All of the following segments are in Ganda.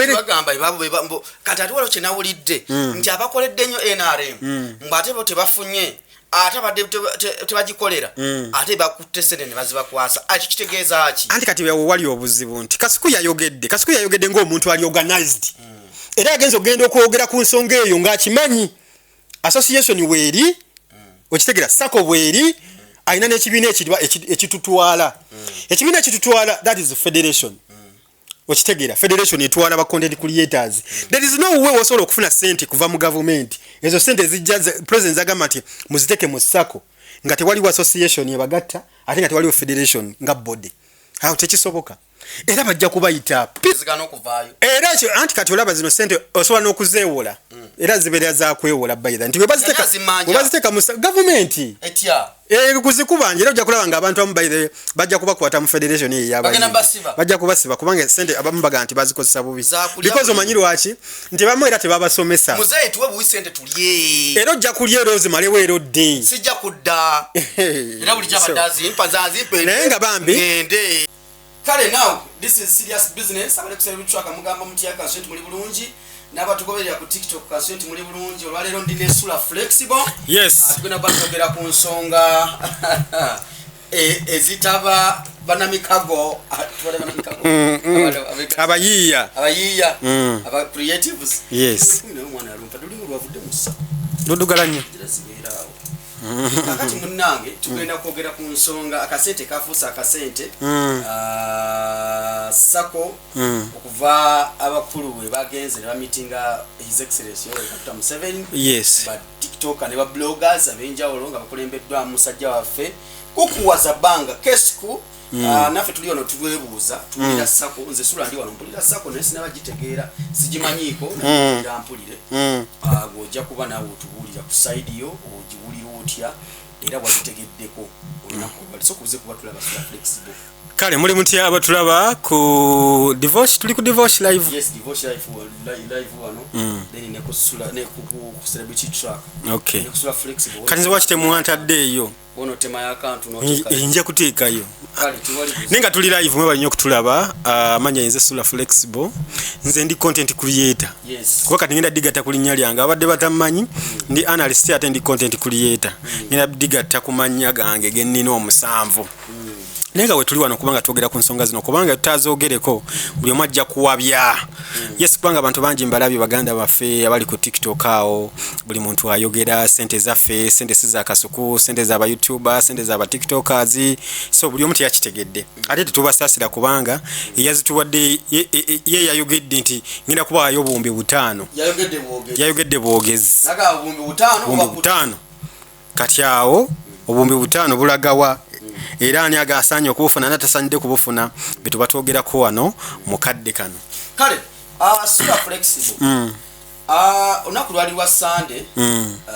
Bagamba kati ate waliwo kyenawulidde nti abakoledde nnyo NRM mbu ate bo tebafunye, ate abadde tebagikolera, ate bakutte sente ne bazibakwasa. Ekyo kitegeeza ki? Anti kati wali obuzibu nti Kasuku yayogedde ng'omuntu ali organized, era yagenza okugenda okwogera ku nsonga eyo ng'akimanyi association weeri, okitegera, SACCO bweri, alina n'ekibiina ekitutwala, ekibiina ekitutwala, that is federation, okitegeera? Federation etwala ba content creators. There is no way osobola okufuna sente kuva mu gavumenti. Ezo sente zijja, president agamba nti muziteke mu SACCO, nga tewaliwo association ebagatta, ate nga tewaliwo federation nga body. Awo tekisoboka, era bajja kubayita. Zigana okuvaayo. Era ekyo, anti kati olaba zino sente osobola n'okuzeewola, era zibeera zakwewola bayira nti Ani azimanja? Webaziteeka mu gavumenti etya? Kuzikubanja, era ojja kulaba nga abantu abamu bayire bajja kubakwata mu federation eyo ey'abayimbi. Bagenda basiba. Bajja kubasiba kubanga sente abamu baga nti bazikozesa bubi. Zakulya because bubi. Omanyi lwaki? Nti bamu era tebabasomesa. Muzeeyi, tuwe buwi sente tulye. Era ojja kulya, era ozimalewo, era odde. Sijja kudda, era bulijjo abadde azimpa, zazimpa. Naye nga bambi- Ngende. Kale, now this is serious business. Abali ku Celebrity Track, mugamba mutya? Kanso nti muli bulungi, n'abatugoberera ku TikTok, kanso nti muli bulungi. Olwaleero ndi ne Sula Flexible. Yes. Ah, tugenda kuba twogera ku nsonga ezitaba banamikago. Ah, tubale banamikago. Abayiiya. Abayiiya, aba creatives. Naye omwana alumpa lulimu lwavudde musa. Ludugala nnyo. Gira zibeeraawo. Kakati munnange, tugenda kwogera ku nsonga akasente kafuuse akasente. Ah, SACCO, okuva abakulu bwe bagenze ne bamitinga His Excellence Yoweri Kaguta Museveni, ba TikToker ne ba bloggers ab'enjawulo nga bakulembeddwamu musajja waffe kukuwaza bbanga Kesku. Ah, naffe tuli wano tulwebuuza, tuwulira SACCO. Nze Sula ndi wano mpulira SACCO, naye sinaba gitegeera, sigimanyiiko, naye mpulire. Ah, gw'ojja kuba naawe otubuulira ku side yo, ogiwulira otya era wagitegeddeko olunaku olwali? So kubuze kuba tulaba Sula Flexible. Kale muli mutya abatulaba ku Divosh? Tuli ku Divosh Live. Yes, Divosh Live, live wano, then ne ku Sula ne ku Celebrity Track, ne ku Sula Flexible. Kati nze waki temuwantaddeeyo? Wono tema y'akantu n'oteeka. Nja kuteekayo. Kale, tewali buzibu. Naye nga tuli live, mwebali nnyo okutulaba. Ah, amanya nze Sula Flexible, nze ndi content creator. Kuba kati ngenda digatta ku linnya lyange, abadde batammanyi ndi analyst ate ndi content creator, ngenda digatta ku mannya gange gennina omusanvu. Naye nga wetuli wano kubanga twogera ku nsonga zino, kubanga tutazoogereko buli omu ajja kuwabya. Yes, kubanga abantu bangi mbalabye, baganda baffe abali ku TikTok awo, buli muntu ayogera sente zaffe, sente si za Kasuku, sente z'aba YouTuber, sente z'aba TikTokers. So buli omu teyakitegedde, ate tetubasaasira kubanga eyazituwadde ye yayogedde nti ngenda kubaayo 5000. Yayogedde bwogezi. Yayogedde bwogezi. Naga 5000. 5000 Kati awo 5000 bulagawa? Era ani agasaanye okubufuna ani atasaanidde kubufuna? Betuba twogerako wano mu kadde kano. Kale, Sula Flexible. Olunaku lwali lwa Sande,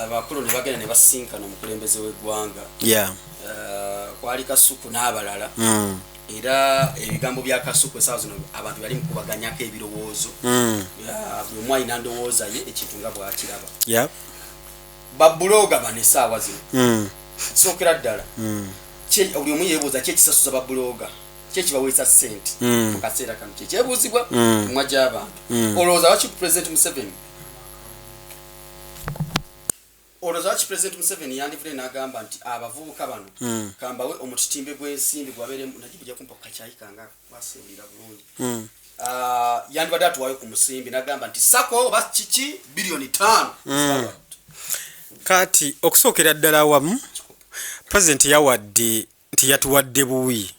abakulu ne bagenda ne basinkana omukulembeze w'eggwanga. Kwali Kasuku n'abalala. Era ebigambo bya Kasuku esaawa zino abantu bali mukubaganyako ebirowoozo. Buli omu alina ndowooza ye, ekintu nga bwakiraba. Ba blogger bano esaawa zino, sookera ddala, buli omu yeebuuza ki ekisasuza ba blogger, ki ekibaweesa ssente mu kaseera kano, kyekyebuuzibwa mumwa gy'abantu. Olowooza lwaki President Museveni yandivudde n'agamba nti abavubuka bano kambawe omutitimbe gw'ensimbi gwabeere nagibujja kumpa kukakyayi kange kwasiwulira bulungi? Ah, yandibadde atuwayo ku musimbi n'agamba nti SACCO oba kiki 5 biliyoni zibawadde. Kati okusookera ddala awamu, pulezidenti yawadde nti yatuwadde buwi,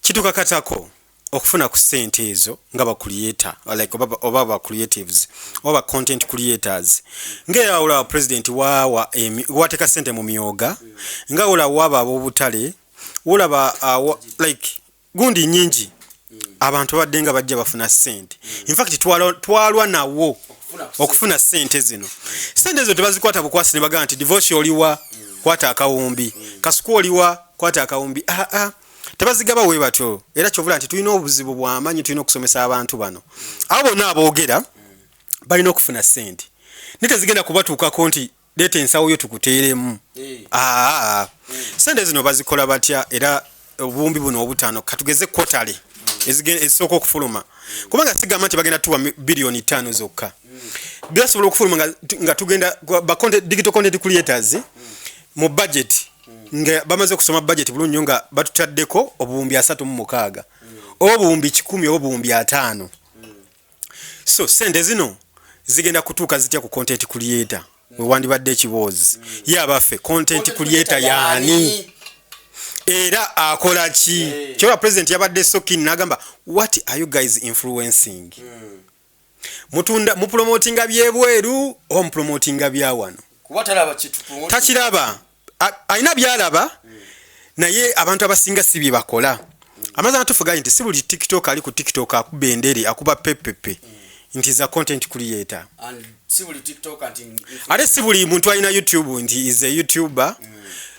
kitukakatako okufuna ku ssente ezo nga ba creator, like oba ba creatives oba ba content creators. Ngaera olaba pulezidenti wawa wateeka ssente mu myoga, nga olaba waaba ab'obutale, olaba like gundi nyingi, abantu babadde nga bajja bafuna ssente. Infact twalwa nawo okufuna ssente zino. Ssente ezo tebazikwata bukwasi ne bagamba nti Divosi oliwa, kwata akawumbi, Kasuku oliwa, kwata akawumbi. Aa, tebazigaba we batyo. Era kyovula nti tulina obuzibu bwamaanyi, tulina okusomesa abantu bano. Abo bonna aboogera balina okufuna ssente, naye tezigenda kubatuukako nti leeta ensawo yo tukuteeremu. Aa, sente zino bazikola batya? Era 50,000 buno katugeze quarterly. Ezisooka okufuluma, kubanga sigamba nti bagenda tuwa 5 biliyoni zokka. Byasobola okufuluma nga tugenda ba digital content creators mu budget, nga bamaze okusoma budget bulungi nnyo, nga batutaddeko 36,000 oba 100,000 oba 50,000. So sente zino zigenda kutuuka zitya ku content creator? Wewandibadde ekiboozi ye abaffe, content creator yaani era akola ki? Kyoba president yabadde so keen n'agamba, "What are you guys influencing? Mutunda, mupromotinga byebweru oba mupromotinga byawano?" Kuba talaba kitu. Takiraba. Alina byalaba, naye abantu abasinga si bye bakola. Amazima amatuufu gali nti si buli TikTok ali ku TikTok akuba endere, akuba pepepe nti za content creator. And si buli TikTok nti Ate si buli muntu alina YouTube nti is a YouTuber.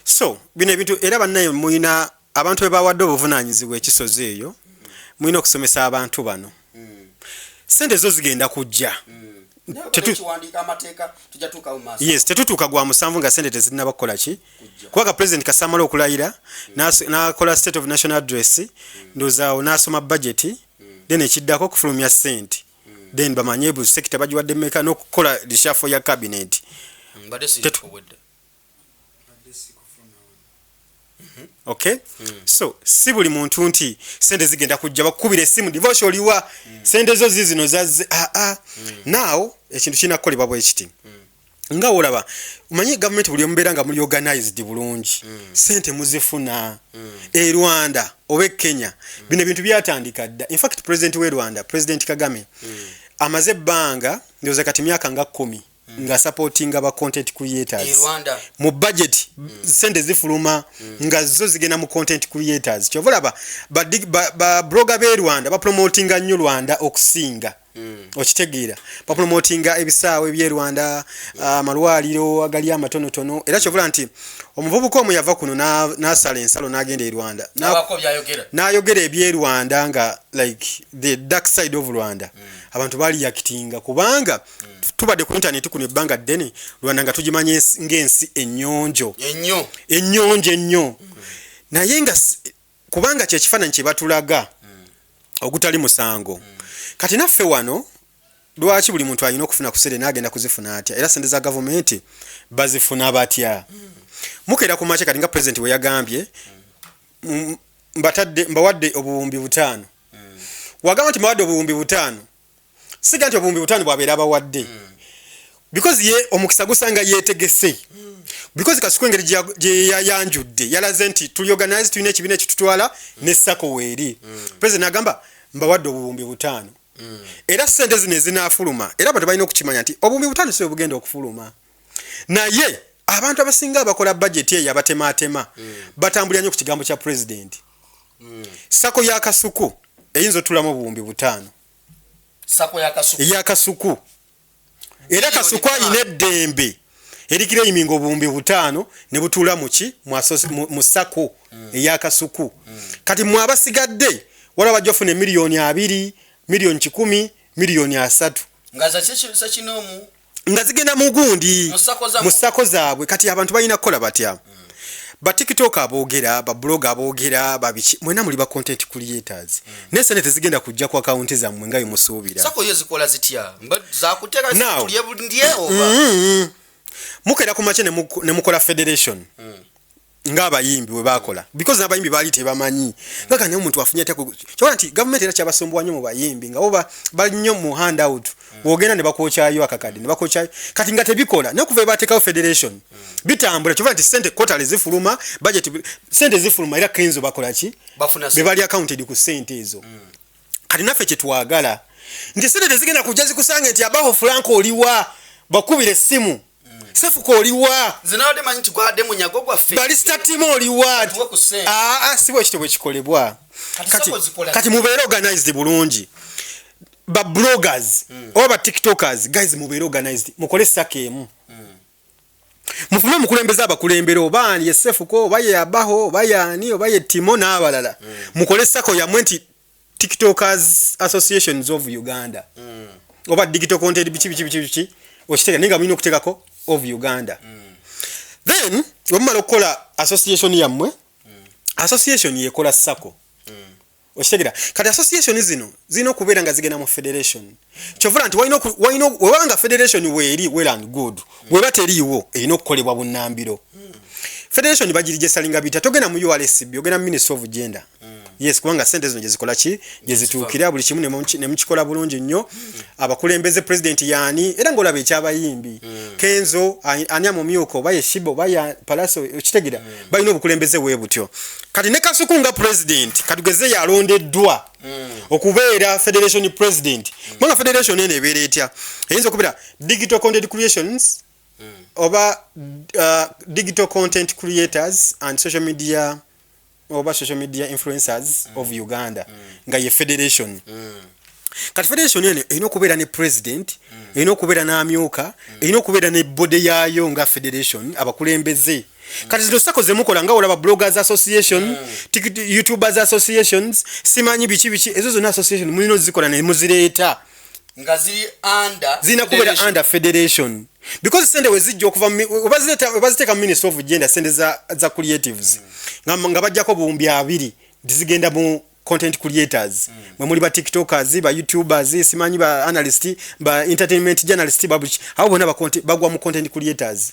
So bino ebintu era bannaye mulina abantu be bawadde obuvunaanyizibwa ekisozi eyo, mulina okusomesa abantu bano. Sente zo zigenda kujja. Kiwandiika amateeka, tujja tuuka mu maaso. Yes, tetutuuka gwa musanvu nga sente tezinnaba kukola ki? Kujja. Kubanga president kasamala okulayira, n'akola State of National Address, ndowooza n'asoma budget, then ekiddako okufulumya sente, then bamanye buli sector bagiwadde mmeka n'okukola reshuffle ya cabinet. Mbadde sirikobwedda. Okay, so si buli muntu nti sente zigenda kujja bakukubira essimu, "Divorce oliwa? Sente zo zizino zazze." Aa, now ekintu kirina kukolebwa bwe kiti. Nga olaba omanyi gavumenti buli omubeera nga muli organized bulungi, sente muzifuna. E Rwanda oba e Kenya bino ebintu byatandika dda. In fact, president we Rwanda, President Kagame, amaze ebbanga, ndowooza kati myaka nga 10, nga supportinga ba content creators. E Rwanda. Mu budget sente zifuluma nga zo zigenda mu content creators. Kyova olaba ba blogger b'e Rwanda bapromotinga nnyo Rwanda okusinga, okitegeera? Bapromotinga ebisaawe eby'e Rwanda, amalwaliro agali amatonotono. Era kyova olaba nti omuvubuka omu yava kuno n'asala ensalo n'agenda e Rwanda Abako byayogera. n'ayogera eby'e Rwanda nga like the dark side of Rwanda. Abantu baali yakitinga kubanga tubadde ku internet kuno ebbanga ddene, Rwanda nga tugimanya ng'ensi ennyonjo. Ennyo. Ennyonjo ennyo, naye nga kubanga kyekifaananyi kye batulaga ogutali musango. Kati naffe wano lwaki buli muntu alina okufuna ku sente n'agenda kuzifuna atya? Era sente za gavumenti bazifuna batya? Mukeera ku makya kati nga president we yagambye, mbatadde, mbawadde 5000. Wagamba nti mbawadde 5000, siga nti 5000 bwabeera abawadde, because ye omukisa gusanga yetegese, because Kasuku engeri gye yayanjudde yalaze nti tuli organize, tulina ekibiina ekitutwala ne SACCO weeri. President agamba mbawadde 5000, era sente zino ezinaafuluma, era abantu balina okukimanya nti 5000 si bwe bugenda okufuluma, naye abantu abasinga abakola budget eyo abatematema batambulira nnyo ku kigambo kya president. SACCO ya Kasuku eyinza otulamu 5000. SACCO ya Kasuku. Eya Kasuku. Era Kasuku alina eddembe ericlaiminga 5000 ne butuula muki mu SACCO eya Kasuku. Kati mwe abasigadde waliwo bajja ofuna 20,000,000, 100,000,000, 30,000,000. Nga za sekinoomu. Nga zigenda mu gundi. Mu SACCO zammwe. Mu SACCO zaabwe. Kati abantu balina kukola batya? Ba TikTok aboogera, ba blog aboogera, babiki, mwena muli ba content creators, naye sente tezigenda kujja ku akawunti zammwe nga byemusuubira. SACCO yo zikola zitya? Zakuteeka Now. tulye ndye oba? Mukeera ku makya ne mukola federation ng'abayimbi bwe bakola, because n'abayimbi baali tebamanyi gaga, naye omuntu afunye atya? Kyoba nti gavumenti era kyabasumbuwa nnyo mu bayimbi nga bo bali nnyo mu handout, wogenda ne bakwokyayo akakadde ne bakwokyayo, kati nga tebikola. Naye okuva bateekawo federation bitambula. Kyova nti sente quarterly zifuluma, budget sente zifuluma, era Kenzo bakola ki? Bafuna. Be bali accounted ku sente ezo. Kati naffe kyetwagala nti sente tezigenda kujja zikusange nti, "Abaho Franco oliwa?" Bakubira essimu, "Sefuka oliwa?" Nze nabadde manyi nti gwadde munyago gwaffe. "Barista Timo oliwa?" Tuwe ku ssente. Aa, si bwe kityo bwe kikolebwa. Kati Kati, SACCO zikola kati mubeere organized bulungi, ba bloggers oba ba TikTokers. Guys, mubeere organized, mukole SACCO emu, mufune omukulembeze abakulembera, oba ani, ye Sefuko oba ye Abaho oba yaani oba ye Timo n'abalala. Mukole SACCO yammwe nti TikTokers Associations of Uganda oba digital content biki biki biki biki, okitegeera? Naye nga mulina okuteekako of Uganda. Then wemumala okukola association yammwe, association yekola SACCO. Okitegera? Kati association zino zirina okubeera nga zigenda mu federation. Kyovula nti walina webaba nga federation weeri, well and good. Weba teriiwo, erina okukolebwa bunnambiro. Federation bagiregisteringa bitya? Togenda mu URSB, ogenda mu Ministry of Gender. Yes, kubanga sente zino gyezikola ki, gyezituukira buli kimu ne mukikola bulungi nnyo. Abakulembeze, president yaani? Era ng'olaba ekyabayimbi, Kenzo ani amumyuka, oba ye Shiba oba ya Palaso, okitegeera? Balina obukulembeze bwe butyo. Kati ne Kasuku nga president, katugeze yalondeddwa okubeera federation president, kubanga federation eno ebeera etya? Eyinza okubeera Digital Content Creations oba Digital Content Creators and Social Media oba Social Media Influencers of Uganda, nga ye federation. Kati federation eno erina okubeera ne president, erina okubeera n'amyuka, erina okubeera ne body yaayo nga federation, abakulembeze. Kati zino SACCO zemukola, nga olaba Bloggers Association, YouTubers Associations, simanyi biki biki, ezo zonna association mulina ozikola ne muzireeta nga ziri under zirina kubeera federation. Under federation, because sente wezijja okuva webaziteeka mu Ministry of Gender, sente za creatives, nga bajjako 20,000 nti zigenda mu content creators, mwe muli ba TikTokers, ba YouTubers, simanyi ba analyst, ba entertainment journalist, babuki, abo bonna bagwa mu content creators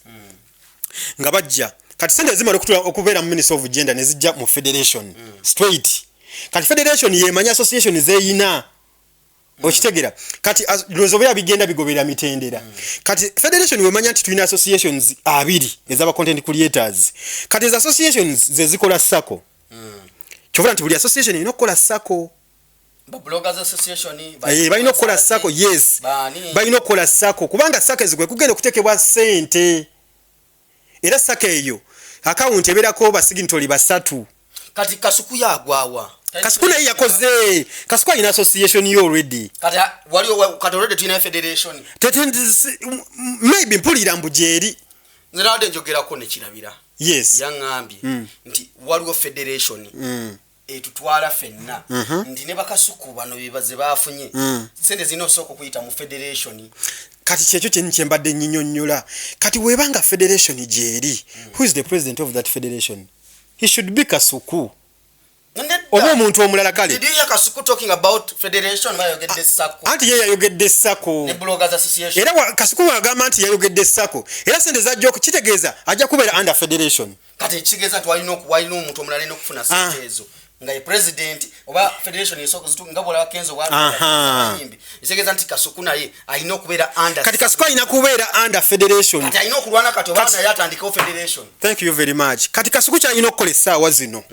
nga bajja. Kati sente zimala okubeera mu Ministry of Gender ne zijja mu federation straight. Kati federation yemanya association zeyina, okitegera? Kati ndowooza obeera bigenda bigoberera mitendera. Kati federation wemanya nti tulina associations 20 ez'aba content creators, kati ezo associations ze zikola SACCO. Kyovula nti buli association erina okukola SACCO. Ba Bloggers Association, Balina okukola SACCO, yes. Baani? Balina okukola SACCO, kubanga SACCO ezo kwe kugenda okuteekebwa ssente, era SACCO eyo akawunti ebeerako ba signatory basatu. Kati Kasuku yagwawa? Kasuku naye yakoze, Kasuku alina association ye already. Kati waliwo, kati already tulina federation. Maybe mpulira mbu gyeri. Nze nawadde njogerako nekirabira, yaŋŋambye nti waliwo federation etutwala ffenna, nti ne bakasuku bano bebaze bafunye sente zirina osooka okuyita mu federation. Kati kyekyo kyeni kyembadde nyinyonnyola. Kati webanga federation gyeri, who is the president of that federation? He should be Kasuku oba omuntu omulala, kale. Did you hear Kasuku talking about federation? Bayogedde SACCO. Anti ye yayogedde SACCO. Ne Bloggers Association. Era Kasuku wagamba nti yayogedde SACCO, era sente zajja kitegeeza ajja kubeera under federation. Kati ekitegeeza nti walina omuntu omulala alina okufuna sente ezo nga ye president oba federation esooka nga bwolaba Kenzo bwayimbi, ekitegeeza nti Kasuku naye alina okubeera under. Kati Kasuku alina kubeera under federation. Kati alina okulwana kati oba naye atandikewo federation. Thank you very much. Kati Kasuku kyalina okukola essaawa zino,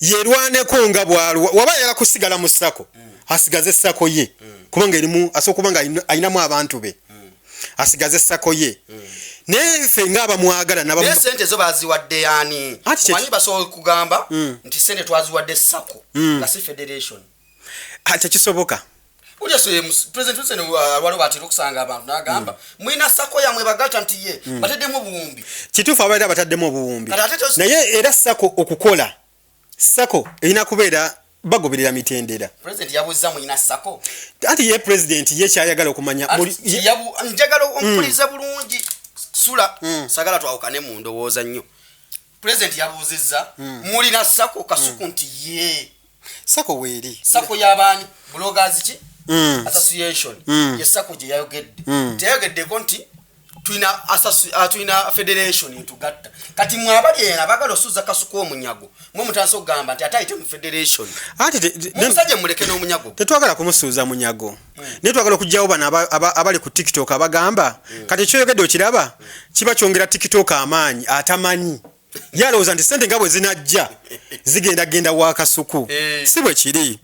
yerwaneko nga bwalwa. Waba ayagala kusigala mu SACCO, asigaze SACCO ye, kubanga erimu, asobola okuba nga alinamu abantu be, asigaze SACCO ye. Naye ffe ngaabamwagala Naye sente zo baziwadde yani? Anti Omanyi basobola okugamba nti sente twaziwadde SACCO nga si federation. Ah, tekisoboka. Ulya President Museveni waliwo batera okusanga abantu n'agamba, "Mulina SACCO yammwe," bagata nti ye bateddemu obuwumbi. Kituufu, abaera bataddemu obuwumbi. Kati ate Naye era SACCO okukola, SACCO erina kubeera bagoberera mitendera. President yabuuza, "Mulina SACCO?" Anti ye president ye kyayagala okumanya Anti njagala ompulize bulungi, sula sagala twawukane mu ndowooza nnyo. President yabuuzizza, "Mulina SACCO?" Kasuku nti ye. SACCO weeri. SACCO y'abaani? Bloggers ki Association. Ye SACCO gye yayogedde. Teyayogeddeko nti tulina federation etugatta. Kati mwe abali eno abagala osuuza Kasuku omunyago, mwe mutandise okugamba nti ate ayite mu federation. Anti Omusajja muleke n'omunyago. Tetwagala kumusuuza munyago, naye twagala okugyawo bano abali ku TikTok abagamba. Kati ekyoyogedde okiraba kiba kyongera TikTok amaanyi. Atamanyi ye alowooza nti sente nga bwe zinajja zigenda genda wa Kasuku. Si bwe kiri.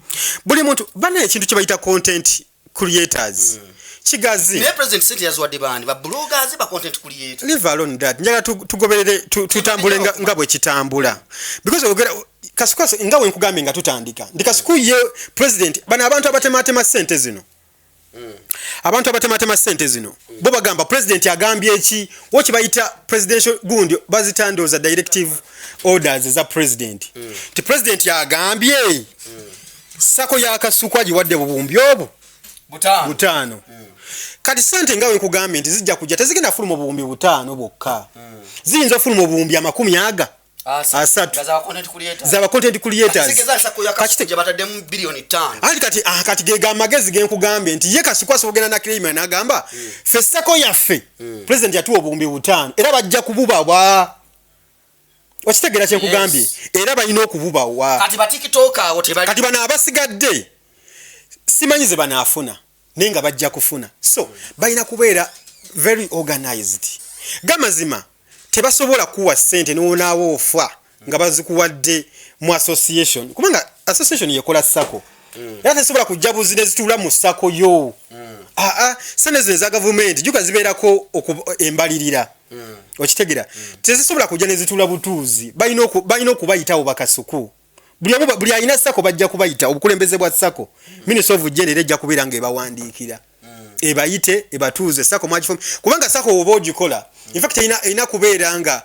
Buli muntu bana ekintu kye bayita content creators kigazi. Naye president sente yaziwadde baani? Ba bloggers, ba content creator? Leave alone that. Njagala tugoberere, tutambule nga bwe kitambula, because oyogera Kasuku nga we nkugambye nga tutandika nti Kasuku ye president. Bano abantu abatematema sente zino, abantu abatematema sente zino, bo bagamba president agambye eki, wo kibayita presidential gundi, bazitandooza directive orders eza president, ti president agambye SACCO ya Kasuku agiwadde buwumbi obwo 5. 5. Kati sente nga wenkugambye nti zijja kujja, tezigenda fuluma 5,000 bwokka, ziyinza ofuluma obuwumbi amakumi aga. Asatu zaba content creators. Anti kati kati gega amagezi genkugambye nti ye Kasuku asobola na claim n'agamba ffe SACCO yaffe president yatuwa 5000 era bajja kububawa. Okitegeera kyenkugambye? Era balina okububawa. Kati ba TikTok awo tebali. Kati bano abasigadde simanyi ze banaafuna, naye nga bajja kufuna. So balina kubeera very organized. Gamazima tebasobola kuwa ssente n'onaawa ofa nga bazikuwadde mu association, kubanga association yekola SACCO era tesobola kujja buzi ne zituula mu SACCO yo. Aa, sente zino eza gavumenti juka zibeerako embalirira, okitegeera? Tezisobola kujja ne zituula butuuzi. Balina okubayitawo bakasuku. Buli omu buli alina SACCO bajja kubayita. Obukulembeze bwa SACCO, Minister of Gender era ejja kubeera nga ebawandiikira, ebayite, ebatuuze SACCO mwagifomu, kubanga SACCO oba ogikola, in fact erina kubeera nga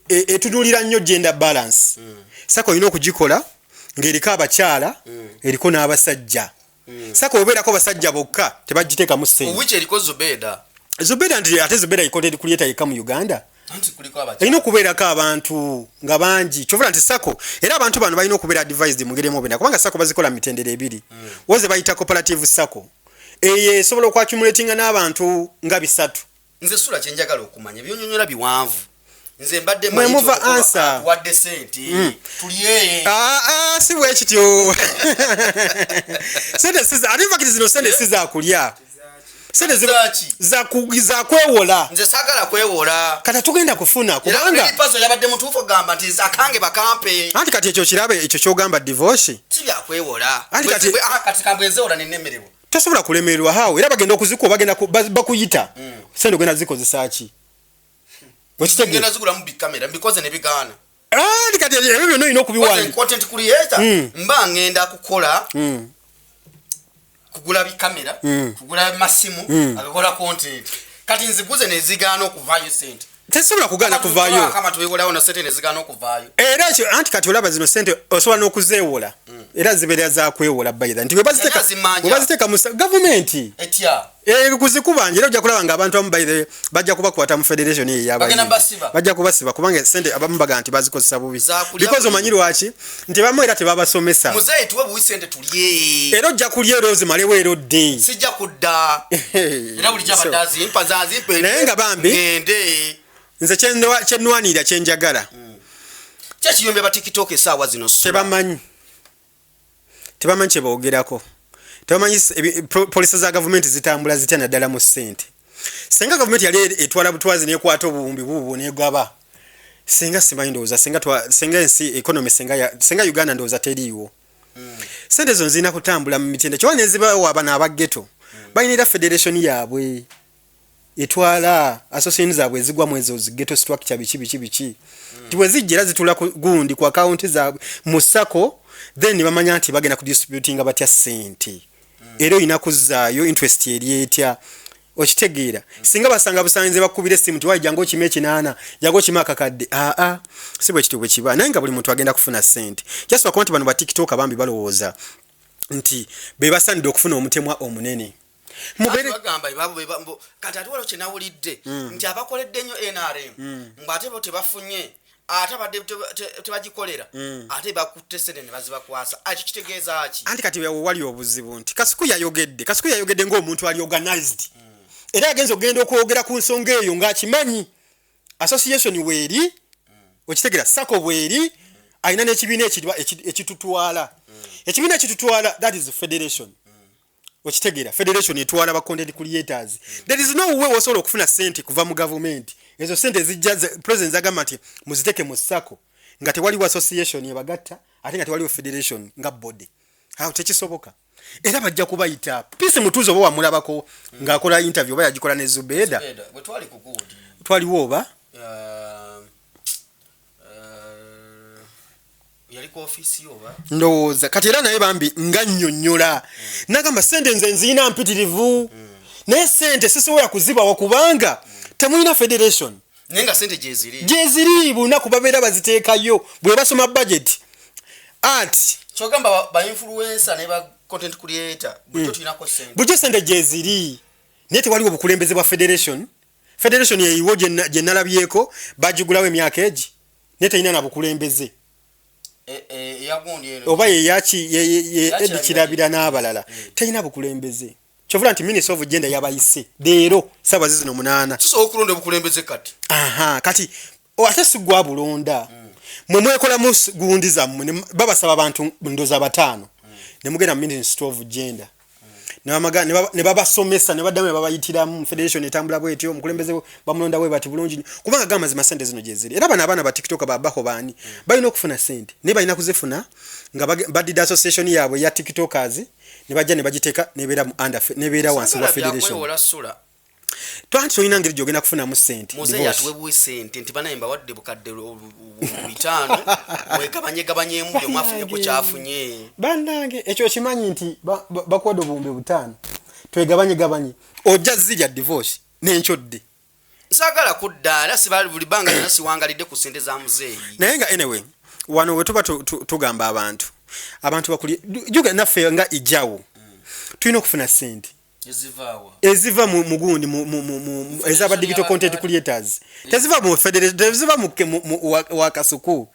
etunuulira nnyo gender balance. SACCO olina okugikola ng'eriko abakyala, eriko n'abasajja. SACCO obeerako basajja bokka tebagiteekamu ssente. Which eriko Zubeda. Zubeda nti ate Zubeda content creator yekka mu Uganda? Anti kuliko abakyala. Erina okubeerako abantu nga bangi. Kyovula nti SACCO era abantu bano balina okubeera advised mu ngeri emu oba, kubanga SACCO bazikola mu mitendera ebiri. Woze bayita cooperative SACCO, eyo esobola okwaccumulatinga n'abantu nga 300. Nze sula kyenjagala okumanya, ebyonyonyola biwanvu, nze mbadde Mwe manyi nti muva okuba answer. atuwadde sente tulye. Ah, ah, si bwe kityo. Sente si ate, in fact zino sente si zakulya. Sente Zaaki? za kwewola. Nze saagala kwewola. Kati tugenda kufuna Era kubanga Pazo yabadde mutuufu ogamba nti nze akange bakampe. Anti kati ekyo kirabe, ekyo kyogamba divorce. Si byakwewola. Anti kati- Kati kambwenzewola nenemererwa. Tosobola kulemererwa hawo, era bagenda okuzikuwa, bagenda bakuyita, sente ogenda zikozesa ki? Okitegeera? Ngenda zigulamu bikamera mbikoze nebigaana. Anti kati ebyo byonna olina okubiwandika. Content creator mba ngenda kukola kugula bikamera, kugula masimu agakola content. Kati nziguze nezigaana okuvaayo sente. Tesobola kugaana kuvaayo. Kama tuwewolawo na sente nezigaana okuvaayo. Era ekyo anti kati olaba zino sente osobola n'okuzeewola, era zibeera zakwewola bayira nti Yali azimanja. bwe baziteeka mu gavumenti Etya? Kuzikubanja, era ojja kulaba nga abantu abamu bayire bajja kubakwata mu federation eyo Bagenda ey'abayimbi. basiba. Bajja kubasiba kubanga sente abamu baga nti bazikozesa bubi. Zakulya Because bubi. omanyi lwaki? Nti bamu era tebabasomesa. Muzeeyi, tuwe buwi sente tulye. Era ojja kulya era ozimalewo era odde. Sijja kudda, era bulijjo abadde azimpa zazimpa. Naye nga bambi- Ngende. Nze kyenwanirira, kyenjagala, Kyekiyombya ba TikTok esaawa zino, Sula? Tebamanyi kyeboogerako, tebamanyi policy za gavumenti zitambula zitya, naddala mu ssente. Senga gavumenti yali etwala butwazi nekwata obuwumbi buubwo negaba, senga simanyi, ndowooza senga ensi economy, senga Uganda ndowooza teriiwo. Sente zo zirina kutambula mu mitende kyoba nezibawa bano abageto balina era federation yaabwe etwala association zaabwe ezigwa mu ezo ghetto structure, biki biki biki, nti bwe zijja era zitula ku gundi ku akawunti zaabwe mu SACCO, then ne bamanya nti bagenda kudistributinga batya sente, era olina kuzzaayo interest eri etya. Okitegeera? Singa basanga busanze bakubira essimu nti wayi jangu okime 800, jangu okime akakadde, aa, si bwe kityo bwe kiba. Naye nga buli muntu agenda kufuna sente, just bakuba nti bano ba TikTok bambi balowooza nti be basaanidde okufuna omutemwa omunene. Mubeere bagamba kati ate waliwo kyenawulidde nti abakoledde nnyo NRM mbu ate bo tebafunye, ate abadde tebagikolera, ate bakutte sente ne bazibakwasa. Ekyo kitegeeza ki? Anti kati wali obuzibu nti Kasuku yayogedde ng'omuntu ali organized, era yagenza okugenda okwogera ku nsonga eyo ng'akimanyi association weeri, okitegera? SACCO bweri, alina n'ekibiina ekitutwala, ekibiina ekitutwala, that is federation. Okitegeera? Federation etwala ba content creators. There is no way osobola okufuna sente kuva mu gavumenti. Ezo sente zijja president agamba nti muziteke mu SACCO, nga tewaliwo association ebagatta, ate nga tewaliwo federation nga body. Awo tekisoboka. Era bajja kubayita. Peace Mutuuzo oba wamulabako ng'akola interview, oba yagikola ne Zubeda. Zubeda, bwe twali ku guudi. Twaliwo oba? Yali ku ofiisi oba? Ndowooza kati era naye bambi nga nnyonnyola nagamba sente nze nziina mpitirivu, naye sente sisobola kuzibawa kubanga temulina federation. Naye nga sente gyeziri. Gyeziri, bunaku babeera baziteekayo bwe basoma budget ati. Kyogamba ba influencer ne ba content creator bulijjo tulinako sente? Bulijjo sente gyeziri, naye tewaliwo obukulembeze bwa federation. Federation eyiwo gye nalabyeko bagigulawo emyaka egi. Naye terina na bukulembeze. Oba yeyaki Eddie Kirabira n'abalala, terina bukulembeze. Kyovula nti Minister of Gender yabayise leero saawa zizino 8. Tusobola okulonda obukulembeze kati. Aha, kati ate si gwa bulonda. Mwe mwekolamu gundi zammwe, babasaba abantu ndoza 5. Ne mugenda mu Ministry of Gender. Ne babasomesa, ne baddamu ne babayitiramu federation etambula bwetyo, omukulembeze bamulonda bwe bati bulungi nnyo. Kubanga gamba mazima sente zino gye ziri. Era bano abaana ba TikTok babaho baani balina okufuna sente, naye balina kuzifuna nga badida association yaabwe ya TikTokers, ne bajja ne bagiteeka nebeera mu under nebeera wansi wa federation. Twanti tolina ngeri gy'ogenda kufunamu ssente. Muzeeyi atuweebwa ssente nti banaye mbawadde bukadde 500, mwegabanye-gabanyeemu buli omu afunye ku kyafunye. Bannange, ekyo okimanyi nti bakuwadde 5,000, twegabanye-gabanye, ojja zirya divorce n'enkyodde. Nsaagala kudda, era siba buli bbanga lyonna siwangalidde ku ssente za muzeeyi. Naye nga anyway, wano we tuba tugamba abantu bakulye, jjukira naffe nga ijjawo, tulina okufuna ssente. Ezivaawa? Eziva mu mugundi mu ezaba digital content creators. Teziva mu federation, teziva mu wa Kasuku.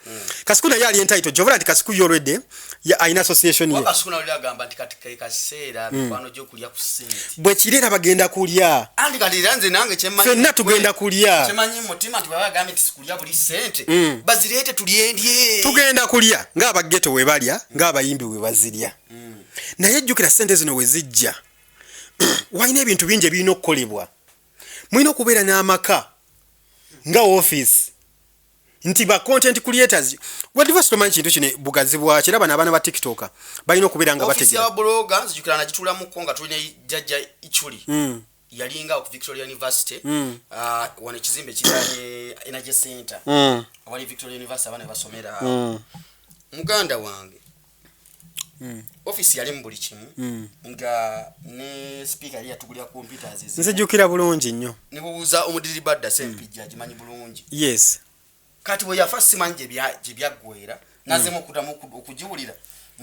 Kasuku naye ali entitled. Jovula nti Kasuku already ya alina association ye. Wa Kasuku naye agamba nti kati ke kaseera mikwano gy'okulya ku ssente. Bwe kiri era bagenda kulya. Andi kati era nze nange kyemmanyi. Ffenna tugenda kulya. Kyemmanyi mu mutima nti baba bagambye nti sikulya buli ssente. Bazireete tulyendye. Tugenda kulya ng'abageto we balya, ng'abayimbi we bazirya. Naye jjukira ssente zino we zijja. Walina ebintu bingi ebirina okukolebwa. Mulina okubeera n'amaka nga office nti ba content creators. Well, divorce tomanyi kintu kino bugazi bwakyo. Era bano abaana ba TikTok balina okubeera nga Office bategeera. ya blogger nzijukira nagituulamuko nga tulina jjajja Ichuli. Yalinga ku Victoria University. Wano ekizimbe kiranye Energy Center. Awali Victoria University abaana basomera. Muganda wange. Office yali mu buli kimu. Nga ne speaker yali yatugulira computers ezimu. Nzijukira bulungi nnyo. Ne bubuuza omudiri Badda Ssempijja agimanyi bulungi. Kati bwe yafa simanyi gye byaggweera. Nazzemu okuddamu okugiwulira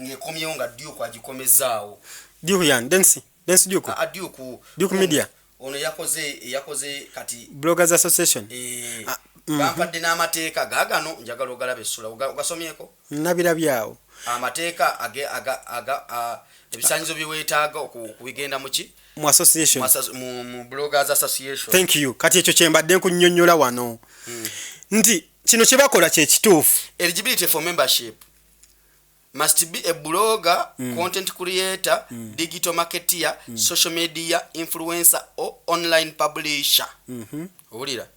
ng'ekomyewo nga Duke agikomezaawo. Duke yani, Densi Duke? Duke. Duke Media. Ono yakoze kati Bloggers Association. Bampadde n'amateeka gaagano, njagala ogalabe essula. Ogasomyeko? Nabirabyawo. Amateeka ebisaanyizo bye weetaaga okubigenda mu ki? Mu association. Mu Bloggers Association. Thank you. Kati ekyo kye mbadde nkunnyonnyola wano. Nti kino kye bakola kye kituufu. Eligibility for membership must be a blogger, content creator, digital marketeer, social media influencer or online publisher. Owulira?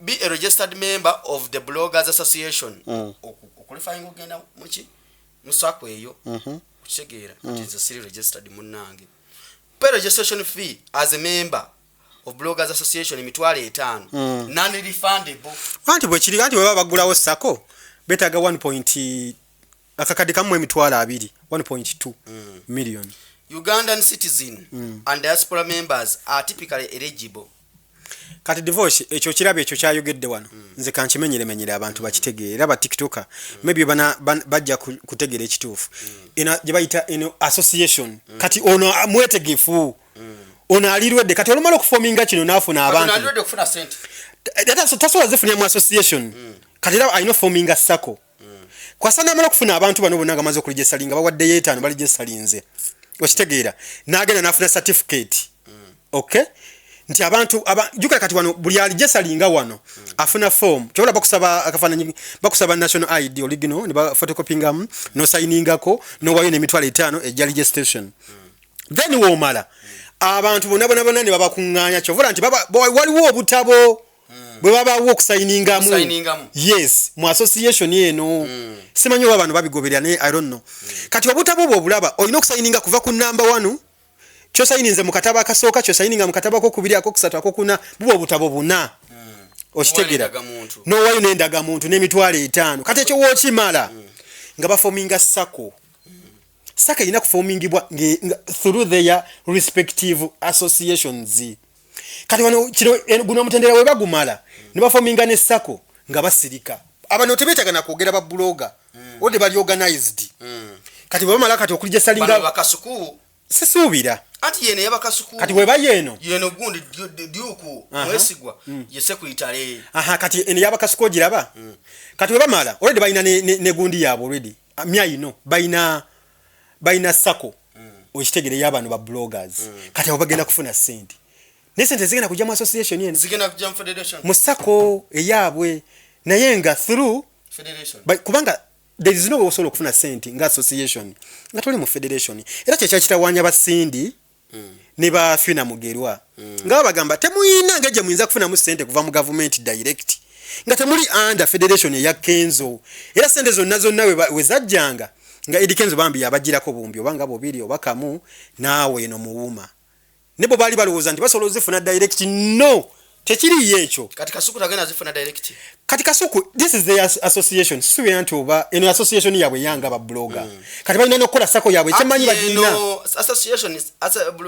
Be a registered member of the Bloggers Association. Oqualifying ogenda muki? Mu SACCO eyo. Okitegeera? Kati nze siri registered munnange. Pay registration fee as a member of Bloggers Association 5,000. Non-refundable. Anti bwe kiri, anti bwe baba baggulawo SACCO, beetaaga one point, akakadde kamu 20,000, 1.2 million. Ugandan citizen and diaspora members are typically eligible. Kati divorce ekyo kirabo ekyo kyayogedde wano. Nze kankimenyeremenyere abantu bakitegeere, era ba TikToker maybe bajja kutegeera ekituufu. Eno gye bayita eno association. Kati ono mwetegefu. Ono alirwedde. Kati olumala okufominga kino n'afuna Kati abantu. alirwedde okufuna ssente. Tasobola zifunira mu association. Kati era alina ofominga SACCO. Kwasa n'amala okufuna abantu bano bonna nga bamaze okulijesalinga, bawaddeyo 5 balijesalinze. Okitegeera? N'agenda n'afuna certificate. Okay? Nti abantu jjukira kati wano buli alijesalinga wano afuna form. Kyobola bakusaba akafaananyi, bakusaba national ID original ne ba photocopyingamu, n'osayiningako, n'owayo n'emitwalo etaano ejja registration. Then w'omala abantu bonna bonna bonna ne babakuŋŋaanya. Kyobola nti waliwo obutabo bwe babawa okusayiningamu. Okusayiningamu. Yes, mu association eno. Simanyi oba bano babigoberera, naye I don't know. Kati obutabo bwo obulaba olina okusayininga kuva ku number 1. Kyosayininze mu katabo akasooka, kyosayininga mu katabo akokubiri, akokusatu, akokuna, buba obutabo buna. Okitegeera? N'owayo n'endagamuntu. N'owayo n'endagamuntu n'emitwalo etaano. Kati ekyo w'okimala, nga bafominga SACCO. SACCO erina kufomingibwa through their respective associations. Kati wano kino, guno omutendera we bagumala, ne bafominga ne SACCO nga basirika. Abano tebeetaaga na kwogera ba blogger. Ode bali organized. Kati bwe bamala kati okulijesalinga Bano bakasuku. Sisuubira. Anti yeno yabakasuku. Kati webayo eno. Yeno gundi Duke Mwesigwa ye secretary. Aha, kati eno yabakasuku ogiraba. Kati webamala already balina ne gundi yaabwe already. Myayino balina SACCO. Okitegere y'abano ba bloggers. Kati abo bagenda kufuna sente. Ne sente zigenda kujja mu association eno. Zigenda kujja mu federation. Mu SACCO eyaabwe naye nga through federation. Kubanga there is no way osobola okufuna sente nga association nga toli mu federation. Era kye kyakitawanya basindi ne ba Fina Mugerwa. Nga bagamba temuyina ng'ejje muyinza kufunamu sente kuva mu government direct. Nga temuli under federation eya Kenzo. Era sente zonna zonna we zajjanga nga Eddy Kenzo bambi yabagirako bumbi oba nga bubiri oba kamu naawe eno muwuma. Ne bo baali balowooza nti basobola ozifuna direct. No, tekiriiyo ekyo. Kati Kasuku tagenda zifuna direct. Kati Kasuku, this is the association. Sisuubira nti oba eno association yaabwe yanga ba blogger. Kati balina n'okukola SACCO yaabwe kyemanyi bagirina. Association is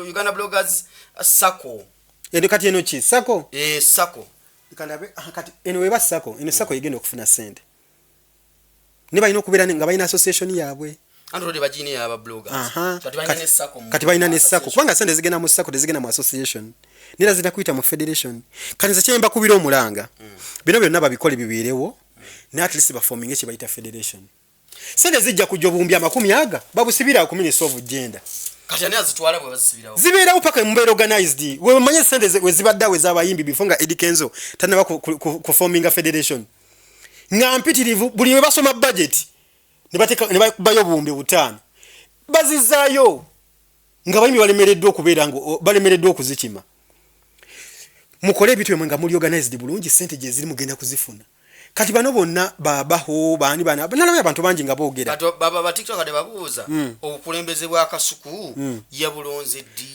Uganda Bloggers SACCO. Eno kati eno ki SACCO? SACCO. Kandabe, kati eno weba SACCO, eno SACCO egenda okufuna sente. Ne balina okubeera nga balina association yaabwe. Android bagine ya bloggers. Kati balina ne SACCO. Kati balina ne SACCO. Kubanga sente zigenda mu SACCO tezigenda mu association. Nera zina kuyita mu federation. Kati nze kyemba kubira omulanga. Bino byonna babikole bibeerewo. Ne at least baforminge kye bayita federation. Sente zijja kujja obuwumbi 20 aga babusibira ku Ministry of Gender. Kati ani azitwala bwe bazisibirawo? Zibeerawo paka mubeera organized. We manye sente we zibadde awo ez'abayimbi before nga Eddy Kenzo tannaba ku forminga federation. Nga mpitirivu buli we basoma budget ne bateeka ne bakubayo obuwumbi 5. Bazizaayo nga abayimbi balemereddwa okubeera nga balemereddwa okuzikima. Mukole ebintu byemmwe nga muli organized bulungi, sente gye ziri mugenda kuzifuna. Kati bano bonna babaho baani bana nalabye abantu bangi nga boogera. Kati baba ba TikTok kati babuuza obukulembeze bwa Kasuku yabulonze ddi?